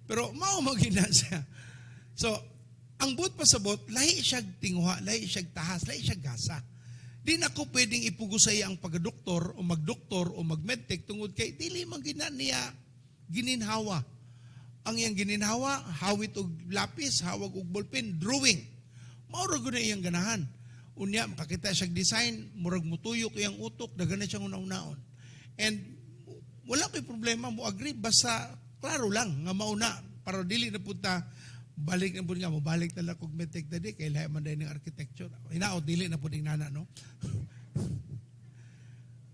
Pero mao man na siya. So ang buot pasabot, lahi siya tinguha, lahi siya tahas, lahi siya gasa. Di na ko pwedeng ipugos sa iya ang pagdoktor o magdoktor o magmedtech tungod kay dili man gina niya gininhawa. Ang iyang gininhawa, hawit og lapis, hawag og ballpen, drawing. Mao ra gud na iyang ganahan. Unya makakita siya design, murag mutuyok iyang utok, daghan na siyang una-unaon. And wala ko'y problema mo agree, basta klaro lang nga mauna para dili na punta balik na pud nga mo balik na lang kog medtech dadi kay lahi man ng architecture. Hinaot dili na pud nana, no.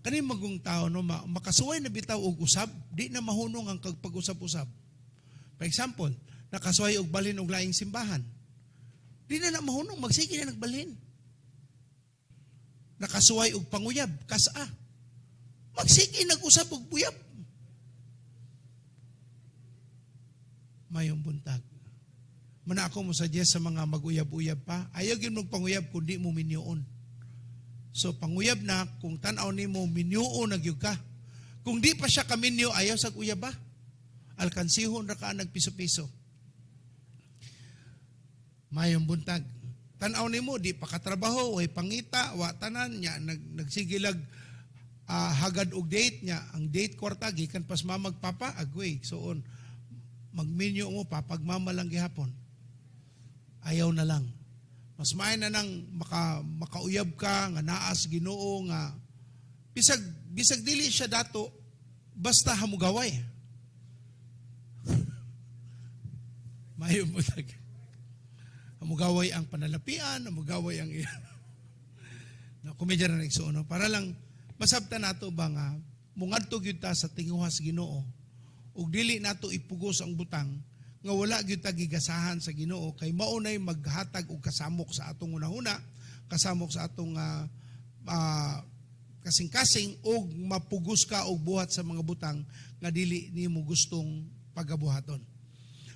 Kani magong tao, no, makasuway na bitaw og usab, di na mahunong ang pag-usab-usab. For example, nakasuway og balhin og laing simbahan. Di na na mahunong, magsige na nagbalhin. Nakasuway og panguyab, kasa. Magsige nag-usab og buyab. Mayong buntag. Muna ako mo suggest sa mga mag-uyab-uyab pa, ayaw gyud magpanguyab kung di mo minyoon. So panguyab na kung tan-aw nimo minyoon na gyud ka. Kung di pa siya kaminyo, ayaw sa uyab ba? Alkansihon ra ka nagpiso-piso. Mayong buntag. Tan-aw nimo di pa katrabaho, way pangita, wa tanan nya nagsigilag hagad og date nya. Ang date kwarta gikan pas mamag papa, agway. So on magminyo mo pa pagmama lang gihapon. Ayaw na lang. Mas maay na nang makauyab ka nga naas Ginoo nga bisag bisag dili siya dato, basta hamugaway. Mayo mo tag. Hamugaway ang panalapian, hamugaway ang na komedya na igsuon, no? Para lang masabtan nato ba nga mungadto gyud ta sa tinguha sa Ginoo ug dili nato ipugos ang butang nga wala gyud ta gigasahan sa Ginoo kay mao nay maghatag og kasamok sa atong hunahuna, kasamok sa atong kasing-kasing og mapugos ka og buhat sa mga butang nga dili nimo gustong pagabuhaton.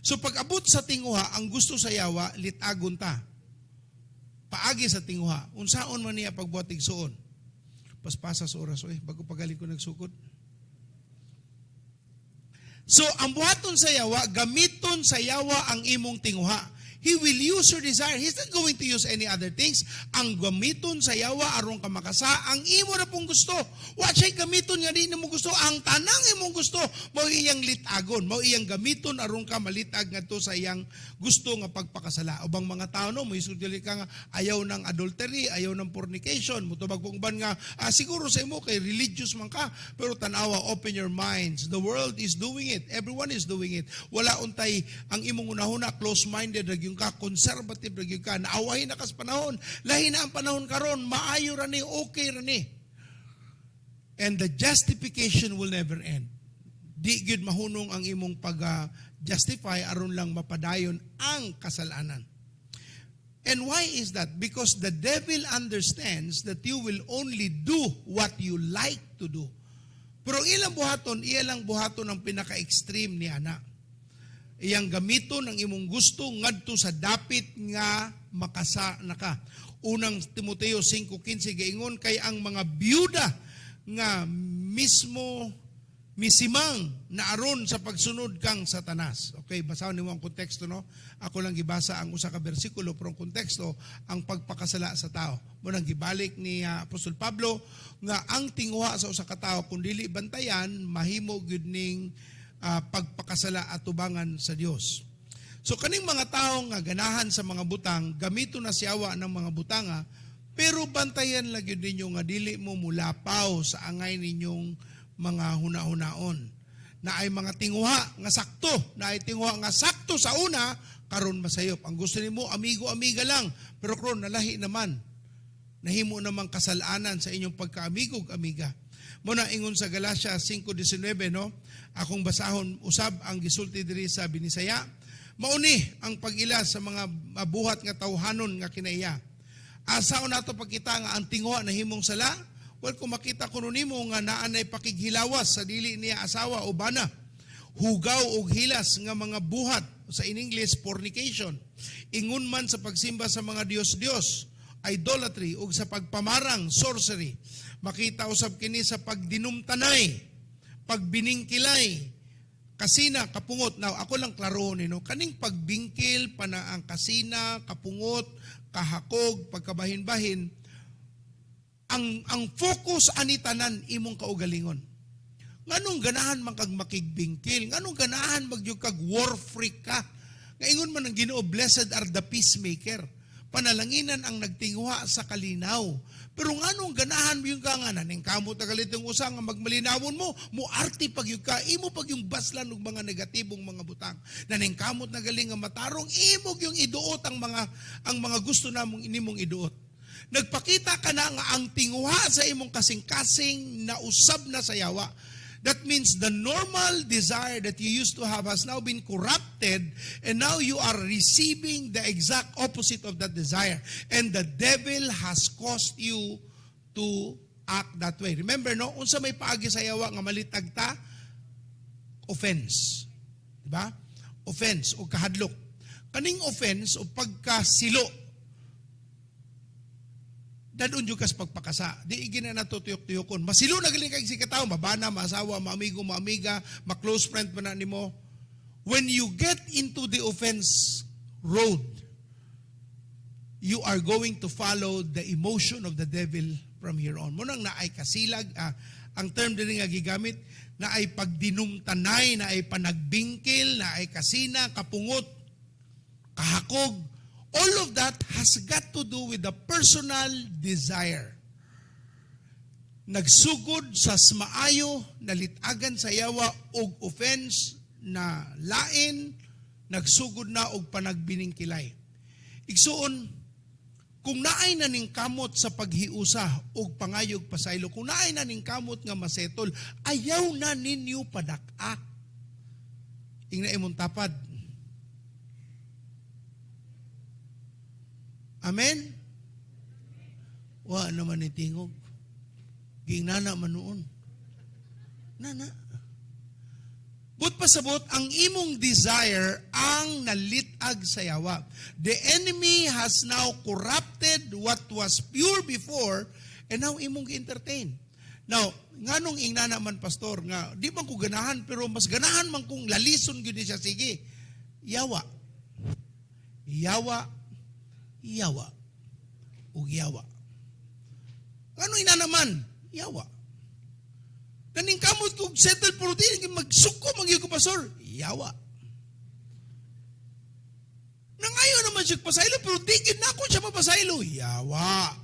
So pag-abot sa tinguha, ang gusto sa yawa, litagon ta. Paagi sa tinguha. Unsaon man niya pagbuhat, igsuon? Paspasa sa oras, oy, bago pagaling ko nagsukod. So ang buhaton sa yawa, gamiton sa yawa ang imong tinguha. He will use your desire. He's not going to use any other things. Ang gamiton sa yawa aron ka makasa, ang imo na pong gusto. Wa siya gamiton nga di nimo gusto. Ang tanang imong gusto, mao iyang litagon, mao iyang gamiton aron ka malitag ngadto sa iyang gusto nga pagpakasala. Ubang mga tao, no, moisog dili ka nga ayaw ng adultery, ayaw ng fornication, mutubag kung uban nga siguro sa imo kay religious man ka, pero tanawa, open your minds. The world is doing it. Everyone is doing it. Wala untay ang imong unahuna, close-minded ra gyud ka, conservative ra gyud ka, naawahin na kas panahon, lahi na ang panahon karon, maayo ra ni, okay ra ni. And the justification will never end. Di gyud mahunong ang imong pag-justify aron lang mapadayon ang kasalanan. And why is that? Because the devil understands that you will only do what you like to do. Pero ang ilang buhaton, iya lang buhaton ang pinaka-extreme ni ana. Iyang gamiton ang imong gusto ngadto sa dapit nga makasa na ka. Unang Timoteo 5:15 gaingon kay ang mga byuda nga mismo misimang na aron sa pagsunod kang Satanas. Okay, basahon nimo ang konteksto, no. Ako lang gibasa ang usa ka bersikulo, pero ang konteksto ang pagpakasala sa tao. Mo nang gibalik ni Apostol Pablo nga ang tinguha sa usa ka tawo kung dili bantayan mahimo gyud ning pagpakasala atubangan sa Dios. So kaning mga tao nga ganahan sa mga butang, gamito na siyawa ng mga butanga, pero bantayan lang gyud ninyo nga dili mo mulapaw sa angay ninyong mga huna-hunaon. Na ay mga tinguha nga sakto, na ay tinguha nga sakto sa una, karon masayop. Ang gusto nimo amigo-amiga lang, pero karon nalahi naman. Nahimo namang kasalanan sa inyong pagkaamigo ug amiga. Mao na ingon sa Galatia 5:19, no? Akong basahon usab ang gisulti diri sa Binisaya. Mao ni ang pag-ila sa mga mabuhat nga tawhanon nga kinaiya. Asaon nato pagkita nga ang tinguha nahimong sala? Well, kung makita kuno nimo nga naa nay pakighilawas sa dili niya asawa o bana, hugaw og hilas nga mga buhat, sa in English, fornication, ingon man sa pagsimba sa mga dios-dios, idolatry, ug sa pagpamarang, sorcery. Makita usab kini sa pagdinumtanay, pagbiningkilay, kasina, kapungot. Now, ako lang klarohon no, kaning pagbingkil, panaang kasina, kapungot, kahakog, pagkabahin-bahin, ang focus ani tanan imong kaugalingon. Nganong ganahan man kag makigbingkil? Nganong ganahan magyud kag war freak ka? Nga ingon man ang Ginoo, "Blessed are the peacemaker." Panalanginan ang nagtinguha sa kalinaw. Pero nganong ganahan mo yung ka nga naning kamot na galit yung usa nga magmalinawon mo, muarti pag yung ka, imo pag yung baslan og mga negatibong mga butang. Naning kamot na galing nga matarong, imo yung iduot ang mga gusto namong inimong iduot. Nagpakita ka na nga ang tinguha sa imong kasing-kasing na usab na sa yawa. That means the normal desire that you used to have has now been corrupted and now you are receiving the exact opposite of that desire. And the devil has caused you to act that way. Remember, no? Unsa may paagi sa yawa nga malitag ta? Offense. Diba? Offense o kahadlok. Kaning offense o pagkasilo, dadun jud kas pagpakasa. Di igina na to tuyok-tuyokon. Masilo na galing kay si katao, mabana, maasawa, maamigo, maamiga, ma-close friend pa na nimo. When you get into the offense road, you are going to follow the emotion of the devil from here on. Mao nang naay kasilag, ang term din nga gigamit, naay pagdinumtanay, naay panagbingkil, naay kasina, kapungot, kahakog. All of that has got to do with the personal desire. Nagsugod sa maayo, nalitagan sa yawa og offense na lain, nagsugod na og panagbiningkilay. Igsuon, kung naay na ning kamot sa paghiusa og pangayog pasaylo, kung naay na ning kamot nga masetol, ayaw na ninyo padak-a. Ingna imong tapad. Amen? Wa naman ni tingog. Giingnana man noon. Nana. But pasabot, ang imong desire ang nalitag sa yawa. The enemy has now corrupted what was pure before and now imong entertain. Now, nganong ingnana man, pastor, nga di man ko ganahan pero mas ganahan man kung lalison gyud ni siya, sige. Yawa. Yawa. Yawa. Ug yawa. Ano ina naman? Yawa. Naning kamot kog settle pero di magsuko man gyud ko, pastor. Yawa. Nangayo naman siya pasaylo pero di gyud nako siya mapasaylo. Yawa.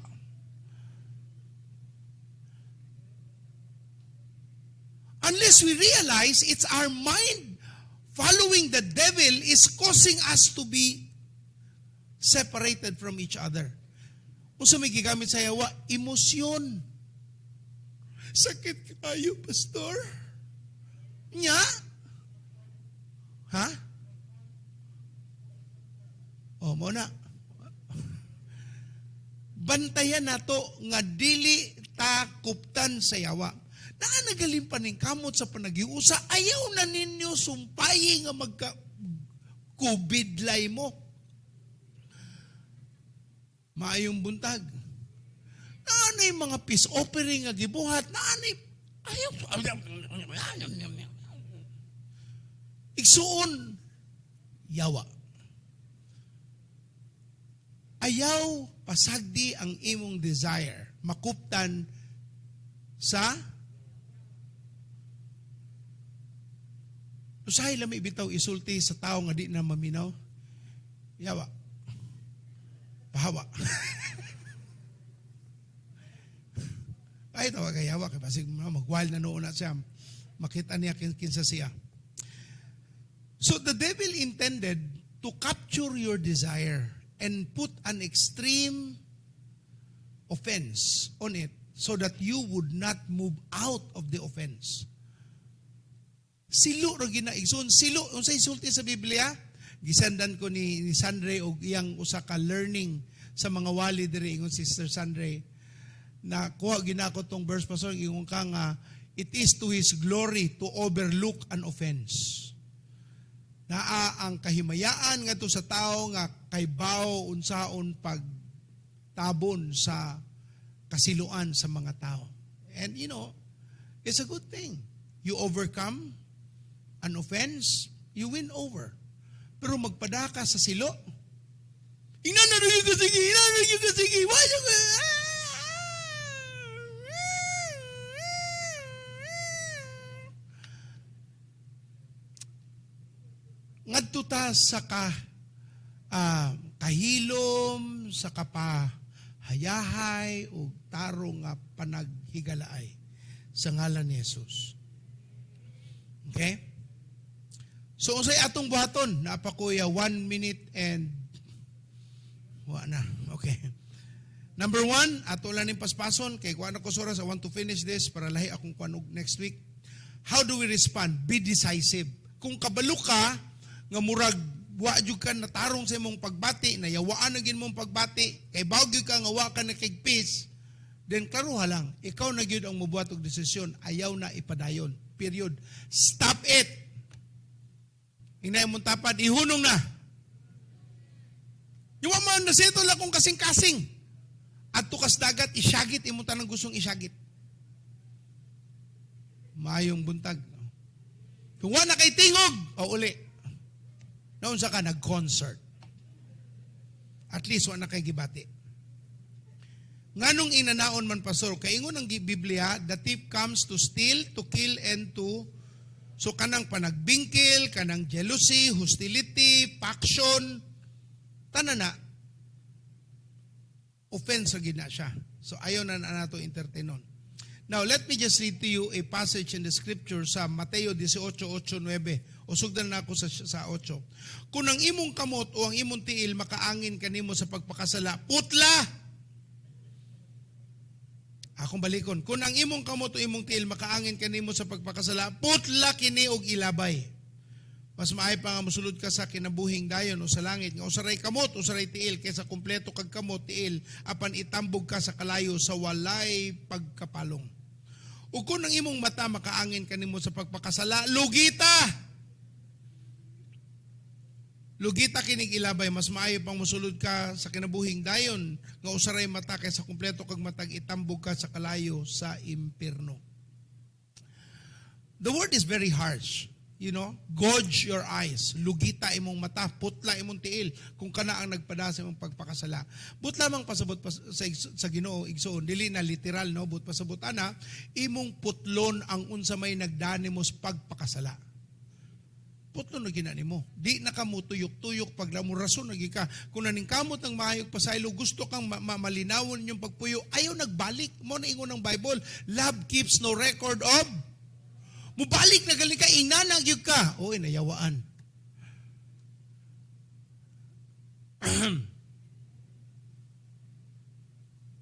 Unless we realize it's our mind following the devil is causing us to be separated from each other. Unsa may gigamit sa yawa? Emosyon. Sakit kayo, pastor. Nya? Ha? O, mao na. Bantayan nato nga dili ta kuptan sa yawa. Naa nagalim pa ning kamot sa panaghiusa, ayaw na ninyo sumpayi nga magka kubidlay mo. Maayong buntag. Naanay mga peace offering nga gibuhat, naanay ayaw. Igsuon, yawa. Ayaw pasagdi ang imong desire makuptan sa. Usahay lang may bitaw isulti sa tao nga di na maminaw. Yawa. Pahawa. Ay, tawag yawa. Kay basig mag-wild na noon na siya. Makita niya kinsa siya. So the devil intended to capture your desire and put an extreme offense on it so that you would not move out of the offense. Silo ra gina, igsoon, silo. Unsay sulti sa Biblia? Gisendan ko ni Sandre og iyang usa ka learning sa mga wali diri. Ingon Sister Sandre na kuha ginako tong verse, pastor. Ingon ka nga it is to His glory to overlook an offense. Naa ang kahimayaan ngadto sa tao nga kaybaw unsaon pagtabon sa kasiluan sa mga tao. And it's a good thing. You overcome an offense, you win over. Pero magpadaka sa silo, ina na rin ka sige, ina na rin ka sige, why you ka? Ngadto ta sa kahilom, sa kapahayahay ug tarong nga panaghigalaay sa ngalan ni Jesus. Okay? So unsay atong buhaton? Naa pa koy 1 minute and wa na. Okay. Number one, ato lang ning paspason kay kuan ako sa oras. I want to finish this para lahi akong kuan og next week. How do we respond? Be decisive. Kung kabalo ka nga murag wa jud ka natarong sa imong pagbati, nayawaan na gyud mong pagbati, kay baw gyud ka nga wa ka nakig-peace, then klaro lang, ikaw na gyud ang mobuhat og desisyon, ayaw na ipadayon. Period. Stop it. Ingna imong tapad, ihunong na. Yung man nasettle akong kasing-kasing. Adto kas dagat, isyagit imong tanang gustong isyagit. Maayong buntag. Kung wa na kay tingog, o uli. Naunsa ka, nag-concert. At least wa na kay gibati. Nganong inanaon man, pastor? Kay ingon ang Biblia, the thief comes to steal, to kill, and to. So kanang panagbingkil, kanang jealousy, hostility, faction, tanan na, offense sa gina siya. So ayaw na na nato entertainon. Now, let me just read to you a passage in the scripture sa Mateo 18:8, 9. O sugdan na ako sa 8. Kung ang imong kamot o ang imong tiil makaangin kanimo sa pagpakasala, putla! Akong balikon. Kung ang imong kamot o imong tiil makaangin kanimo sa pagpakasala, putla kini og ilabay. Mas maayo pa nga mosulod ka sa kinabuhing dayon o sa langit nga usaray kamot, usaray tiil kaysa kumpleto kag kamot, tiil, apan itambog ka sa kalayo sa walay pagkapalong. Ug kung ang imong mata makaangin kanimo sa pagpakasala, lugita! Lugita kinig ilabay, mas maayo pang mosulod ka sa kinabuhing dayon nga usaray mata kaysa kumpleto kag matag itambog ka sa kalayo sa impierno. The word is very harsh. Gouge your eyes, lugita imong mata, putla imong tiil kung kana ang nagpada sa imong pagpakasala. But lamang pasabot pa sa Ginoo, igsoon, dili na literal, no, but pasabot ana imong putlon ang unsa may nagdani mo sa pagpakasala. Putlon na gina nimo. Di na ka mo tuyok-tuyok pag mo rason lagi ka. Kung naningkamot ang maayog pasaylo, gusto kang malinawon yung pagpuyo, ayaw nagbalik. Mo na ingon ng Bible, love keeps no record of. Mubalik na gali ka, inana gyud ka. Oy, nayawaan.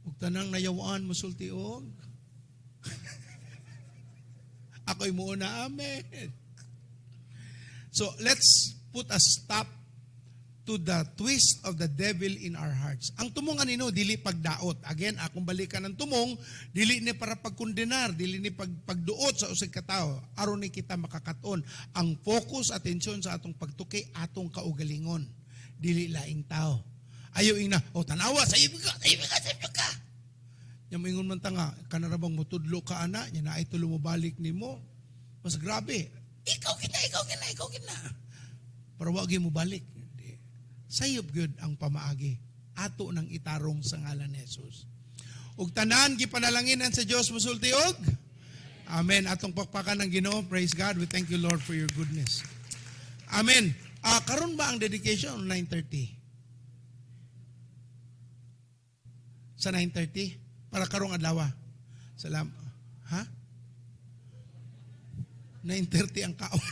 Ug tanang nayawaan musulti og. Ako'y muuna, amen. So let's put a stop to the twist of the devil in our hearts. Ang tumong anino, dili pagdaot. Again, akong balikan ng tumong, dili ni para pagkondenar, dili ni pagduot sa usag katao. Aron ni kita makakaton. Ang focus, atensyon sa atong pagtuki, atong kaugalingon. Dili laing tao. Ayaw ina, oh tanawa, sayop ka, sayop ka, sayop ka. Nya moingon man ta nga, kanarabang mutudlo ka ana, nya naay tulo mo balik nimo. Mas grabe. Ikaw kina, ikaw kina, ikaw kina. Pero wag mo balik. Di. Sayop gyud ang pamaagi. Ato nang itarong sa ngalan ni Jesus. Ug tanan gipanalanginan sa Dios musulti og amen. Atong pakpakan ng Ginoo. Praise God. We thank you, Lord, for your goodness. Amen. Ah, karon ba ang dedication o 9:30? Sa 9:30 para karong adlaw. Salam. Ha? 9:30 ang kaon.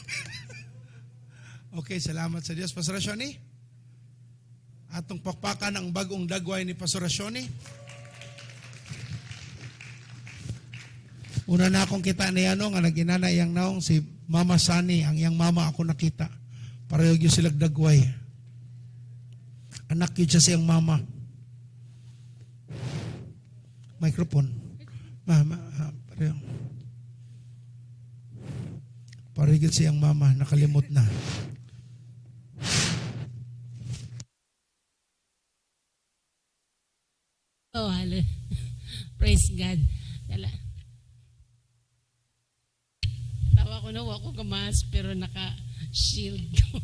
Okay, salamat sa Dios. Pastor Shoni? Atong pakpakan ang bagong dagway ni Pastor Shoni. Una na akong kita ni ano nga nag-inana iyang naong si Mama Sani, ang iyang mama ako nakita. Pareho gyud sila dagway. Anak yun siya sa iyang mama. Microphone. Mama, pareho. Pareho gyud siyang mama, nakalimot na. Oh, hallelujah. Praise God. Dala. Tawa ko na, wa ko gamas, pero naka-shield ko.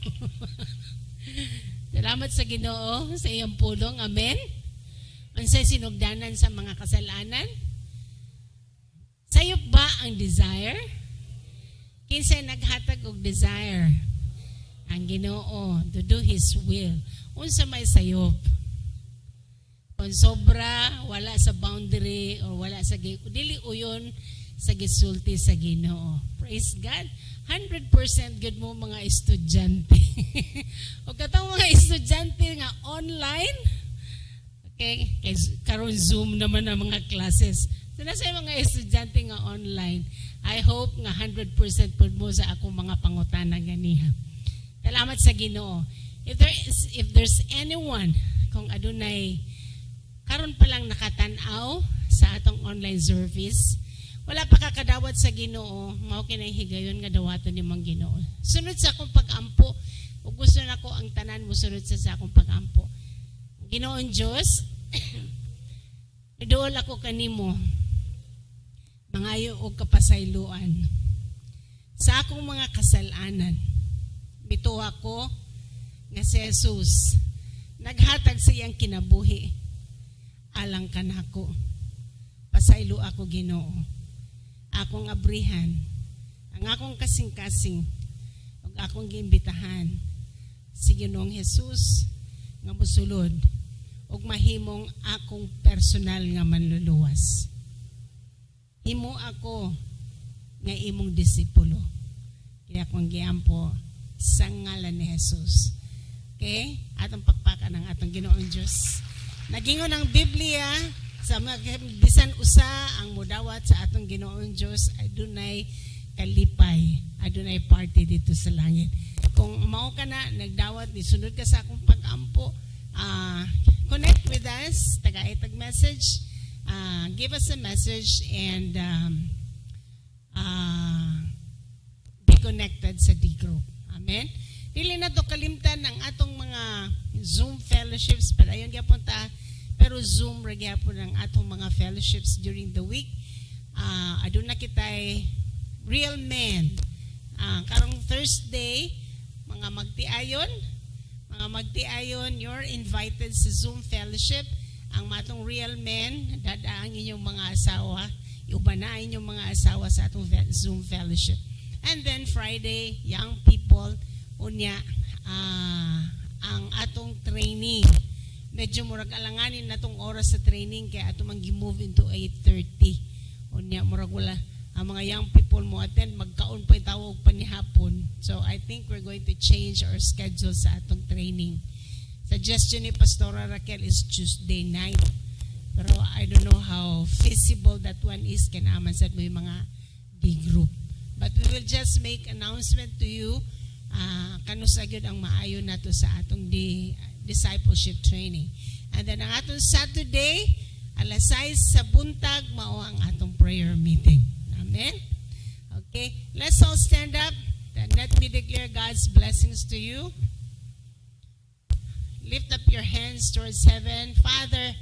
Salamat sa Ginoo sa iyang pulong. Amen. Unsay sinugdanan sa mga kasalanan? Sayop ba ang desire? Kinsay naghatag og desire? Ang Ginoo to do His will. Unsa may sayop? Kung sobra, wala sa boundary or wala sa dili uyon sa gisulti sa Ginoo. Praise God. 100% good mo mga estudyante. O katong mga estudyante nga online, okay, kay karon Zoom naman ang mga classes. So nasa yung mga estudyante nga online, I hope nga 100% pud mo sa akong mga pangutana ganiha. Salamat sa Ginoo. If there's anyone kung adunay karon pa lang nakatan-aw sa atong online service, wala pa kakadawat sa Ginoo, mao kinay higayon nga dawaton nimong Ginoo. Sunod sa akong pag-ampo, ug gusto nako ang tanan mo sunod sa akong pag-ampo. Ginoong Dios, iduol ako kanimo, mangayo og kapasayloan sa akong mga kasalanan. Mituo ako nga si Jesus naghatag sa iyang kinabuhi alang kanako. Pasaylo ako, Ginoo. Akong abrihan ang akong kasing-kasing ug akong giimbitahan si Ginoong Jesus nga mosulod ug mahimong akong personal nga manluluwas. Himo ako nga imong disipulo. Kaya akong giampo sa ngalan ni Jesus. Okay? Atong pakpakan ang atong Ginoong Diyos. Nagingon ang Biblia sa mga bisan usa ang mudawat sa atong Ginoong Diyos adunay kalipay, adunay party dito sa langit. Kung mao ka na nagdawat, nisunod ka sa akong pag-ampo, connect with us, taga-itag message, give us a message and be connected sa D group. Amen. Dili na to kalimtan ang atong mga Zoom fellowships, padayon gyapon ta, pero Zoom ra gyapon ang atong mga fellowships during the week. Aduna kitay real men. Karong Thursday, mga magtiayon, you're invited sa Zoom fellowship. Ang matong real men, dada ang inyong mga asawa, iuban na inyong mga asawa sa atong Zoom fellowship. And then Friday, young people, unya, ang atong training. Medyo murag alanganin na tong oras sa training kaya ato mang move into 8:30. Unya murag wala ang mga young people mo attend, magkaon pa tawag pa ni hapon. So I think we're going to change our schedule sa atong training. Suggestion ni Pastora Raquel is Tuesday night. Pero I don't know how feasible that one is, kay naa man sad mo yung mga D group. But we will just make announcement to you kanusa gyud ang maayo nato sa atong discipleship training. And then ang atong Saturday, alas 6 sa buntag, mao ang atong prayer meeting. Amen? Okay, let's all stand up. Then let me declare God's blessings to you. Lift up your hands towards heaven. Father,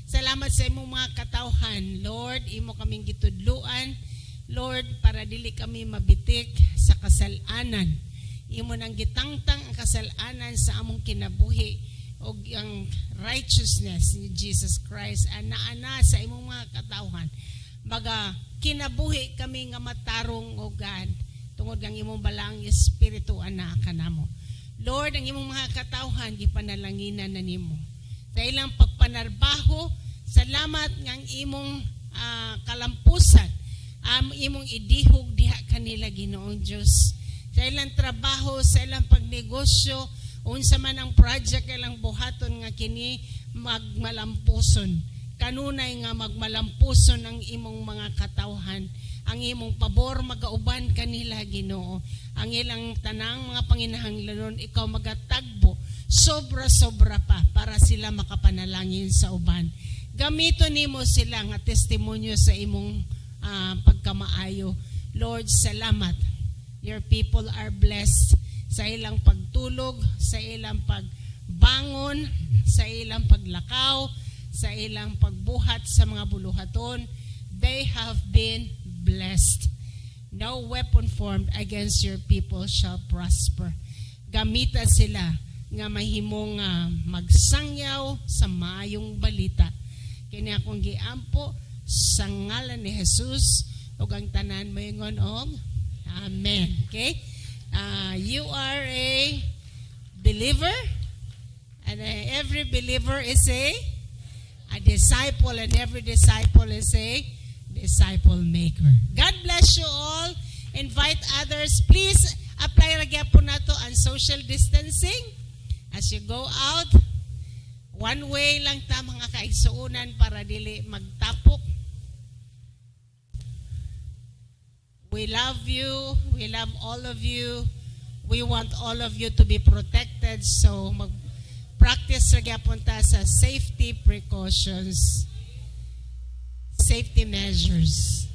salamat sa imong mga katawhan. Lord, imo kaming gitudluan. Lord, para dili kami mabitik sa kasalanan. Imo nang gitangtang ang kasalanan sa among kinabuhi og ang righteousness ni Jesus Christ ana-ana sa imong mga katawhan. Maga kinabuhi kami nga matarong, o God, tungod ang imong balaang espiritu ana kanamo. Lord, ang imong mga katawhan gipanalanginan na nimo. Sa ilang pagpanarbaho, salamat nga ang imong kalampusan, ang imong idihog diha kanila, Ginoong Dios. Sa ilang trabaho, sa ilang pagnegosyo, unsa man ang project ilang buhaton nga kini magmalampuson. Kanunay nga magmalampuson ang imong mga katawhan. Ang imong pabor magauban kanila, Ginoo. Ang ilang tanang mga panginahanglanon, ikaw magatagbo sobra-sobra pa para sila makapanalangin sa uban. Gamito nimo sila nga testimonyo sa imong pagkamaayo. Lord, salamat. Your people are blessed sa ilang pagtulog, sa ilang pagbangon, sa ilang paglakaw, sa ilang pagbuhat sa mga buluhaton. They have been blessed. No weapon formed against your people shall prosper. Gamita sila nga mahimong magsangyaw sa maayong balita. Kini akong giampo sa ngalan ni Jesus ug ang tanan moingon og Amen. Okay? You are a believer, and every believer is a disciple, and every disciple is a disciple maker. God bless you all. Invite others. Please apply ra gyapon nato ang social distancing as you go out. One way lang ta, mga kaigsuonan, para dili magtapok. We love you. We love all of you. We want all of you to be protected. So mag-practice ra gyapon ta sa safety precautions, safety measures.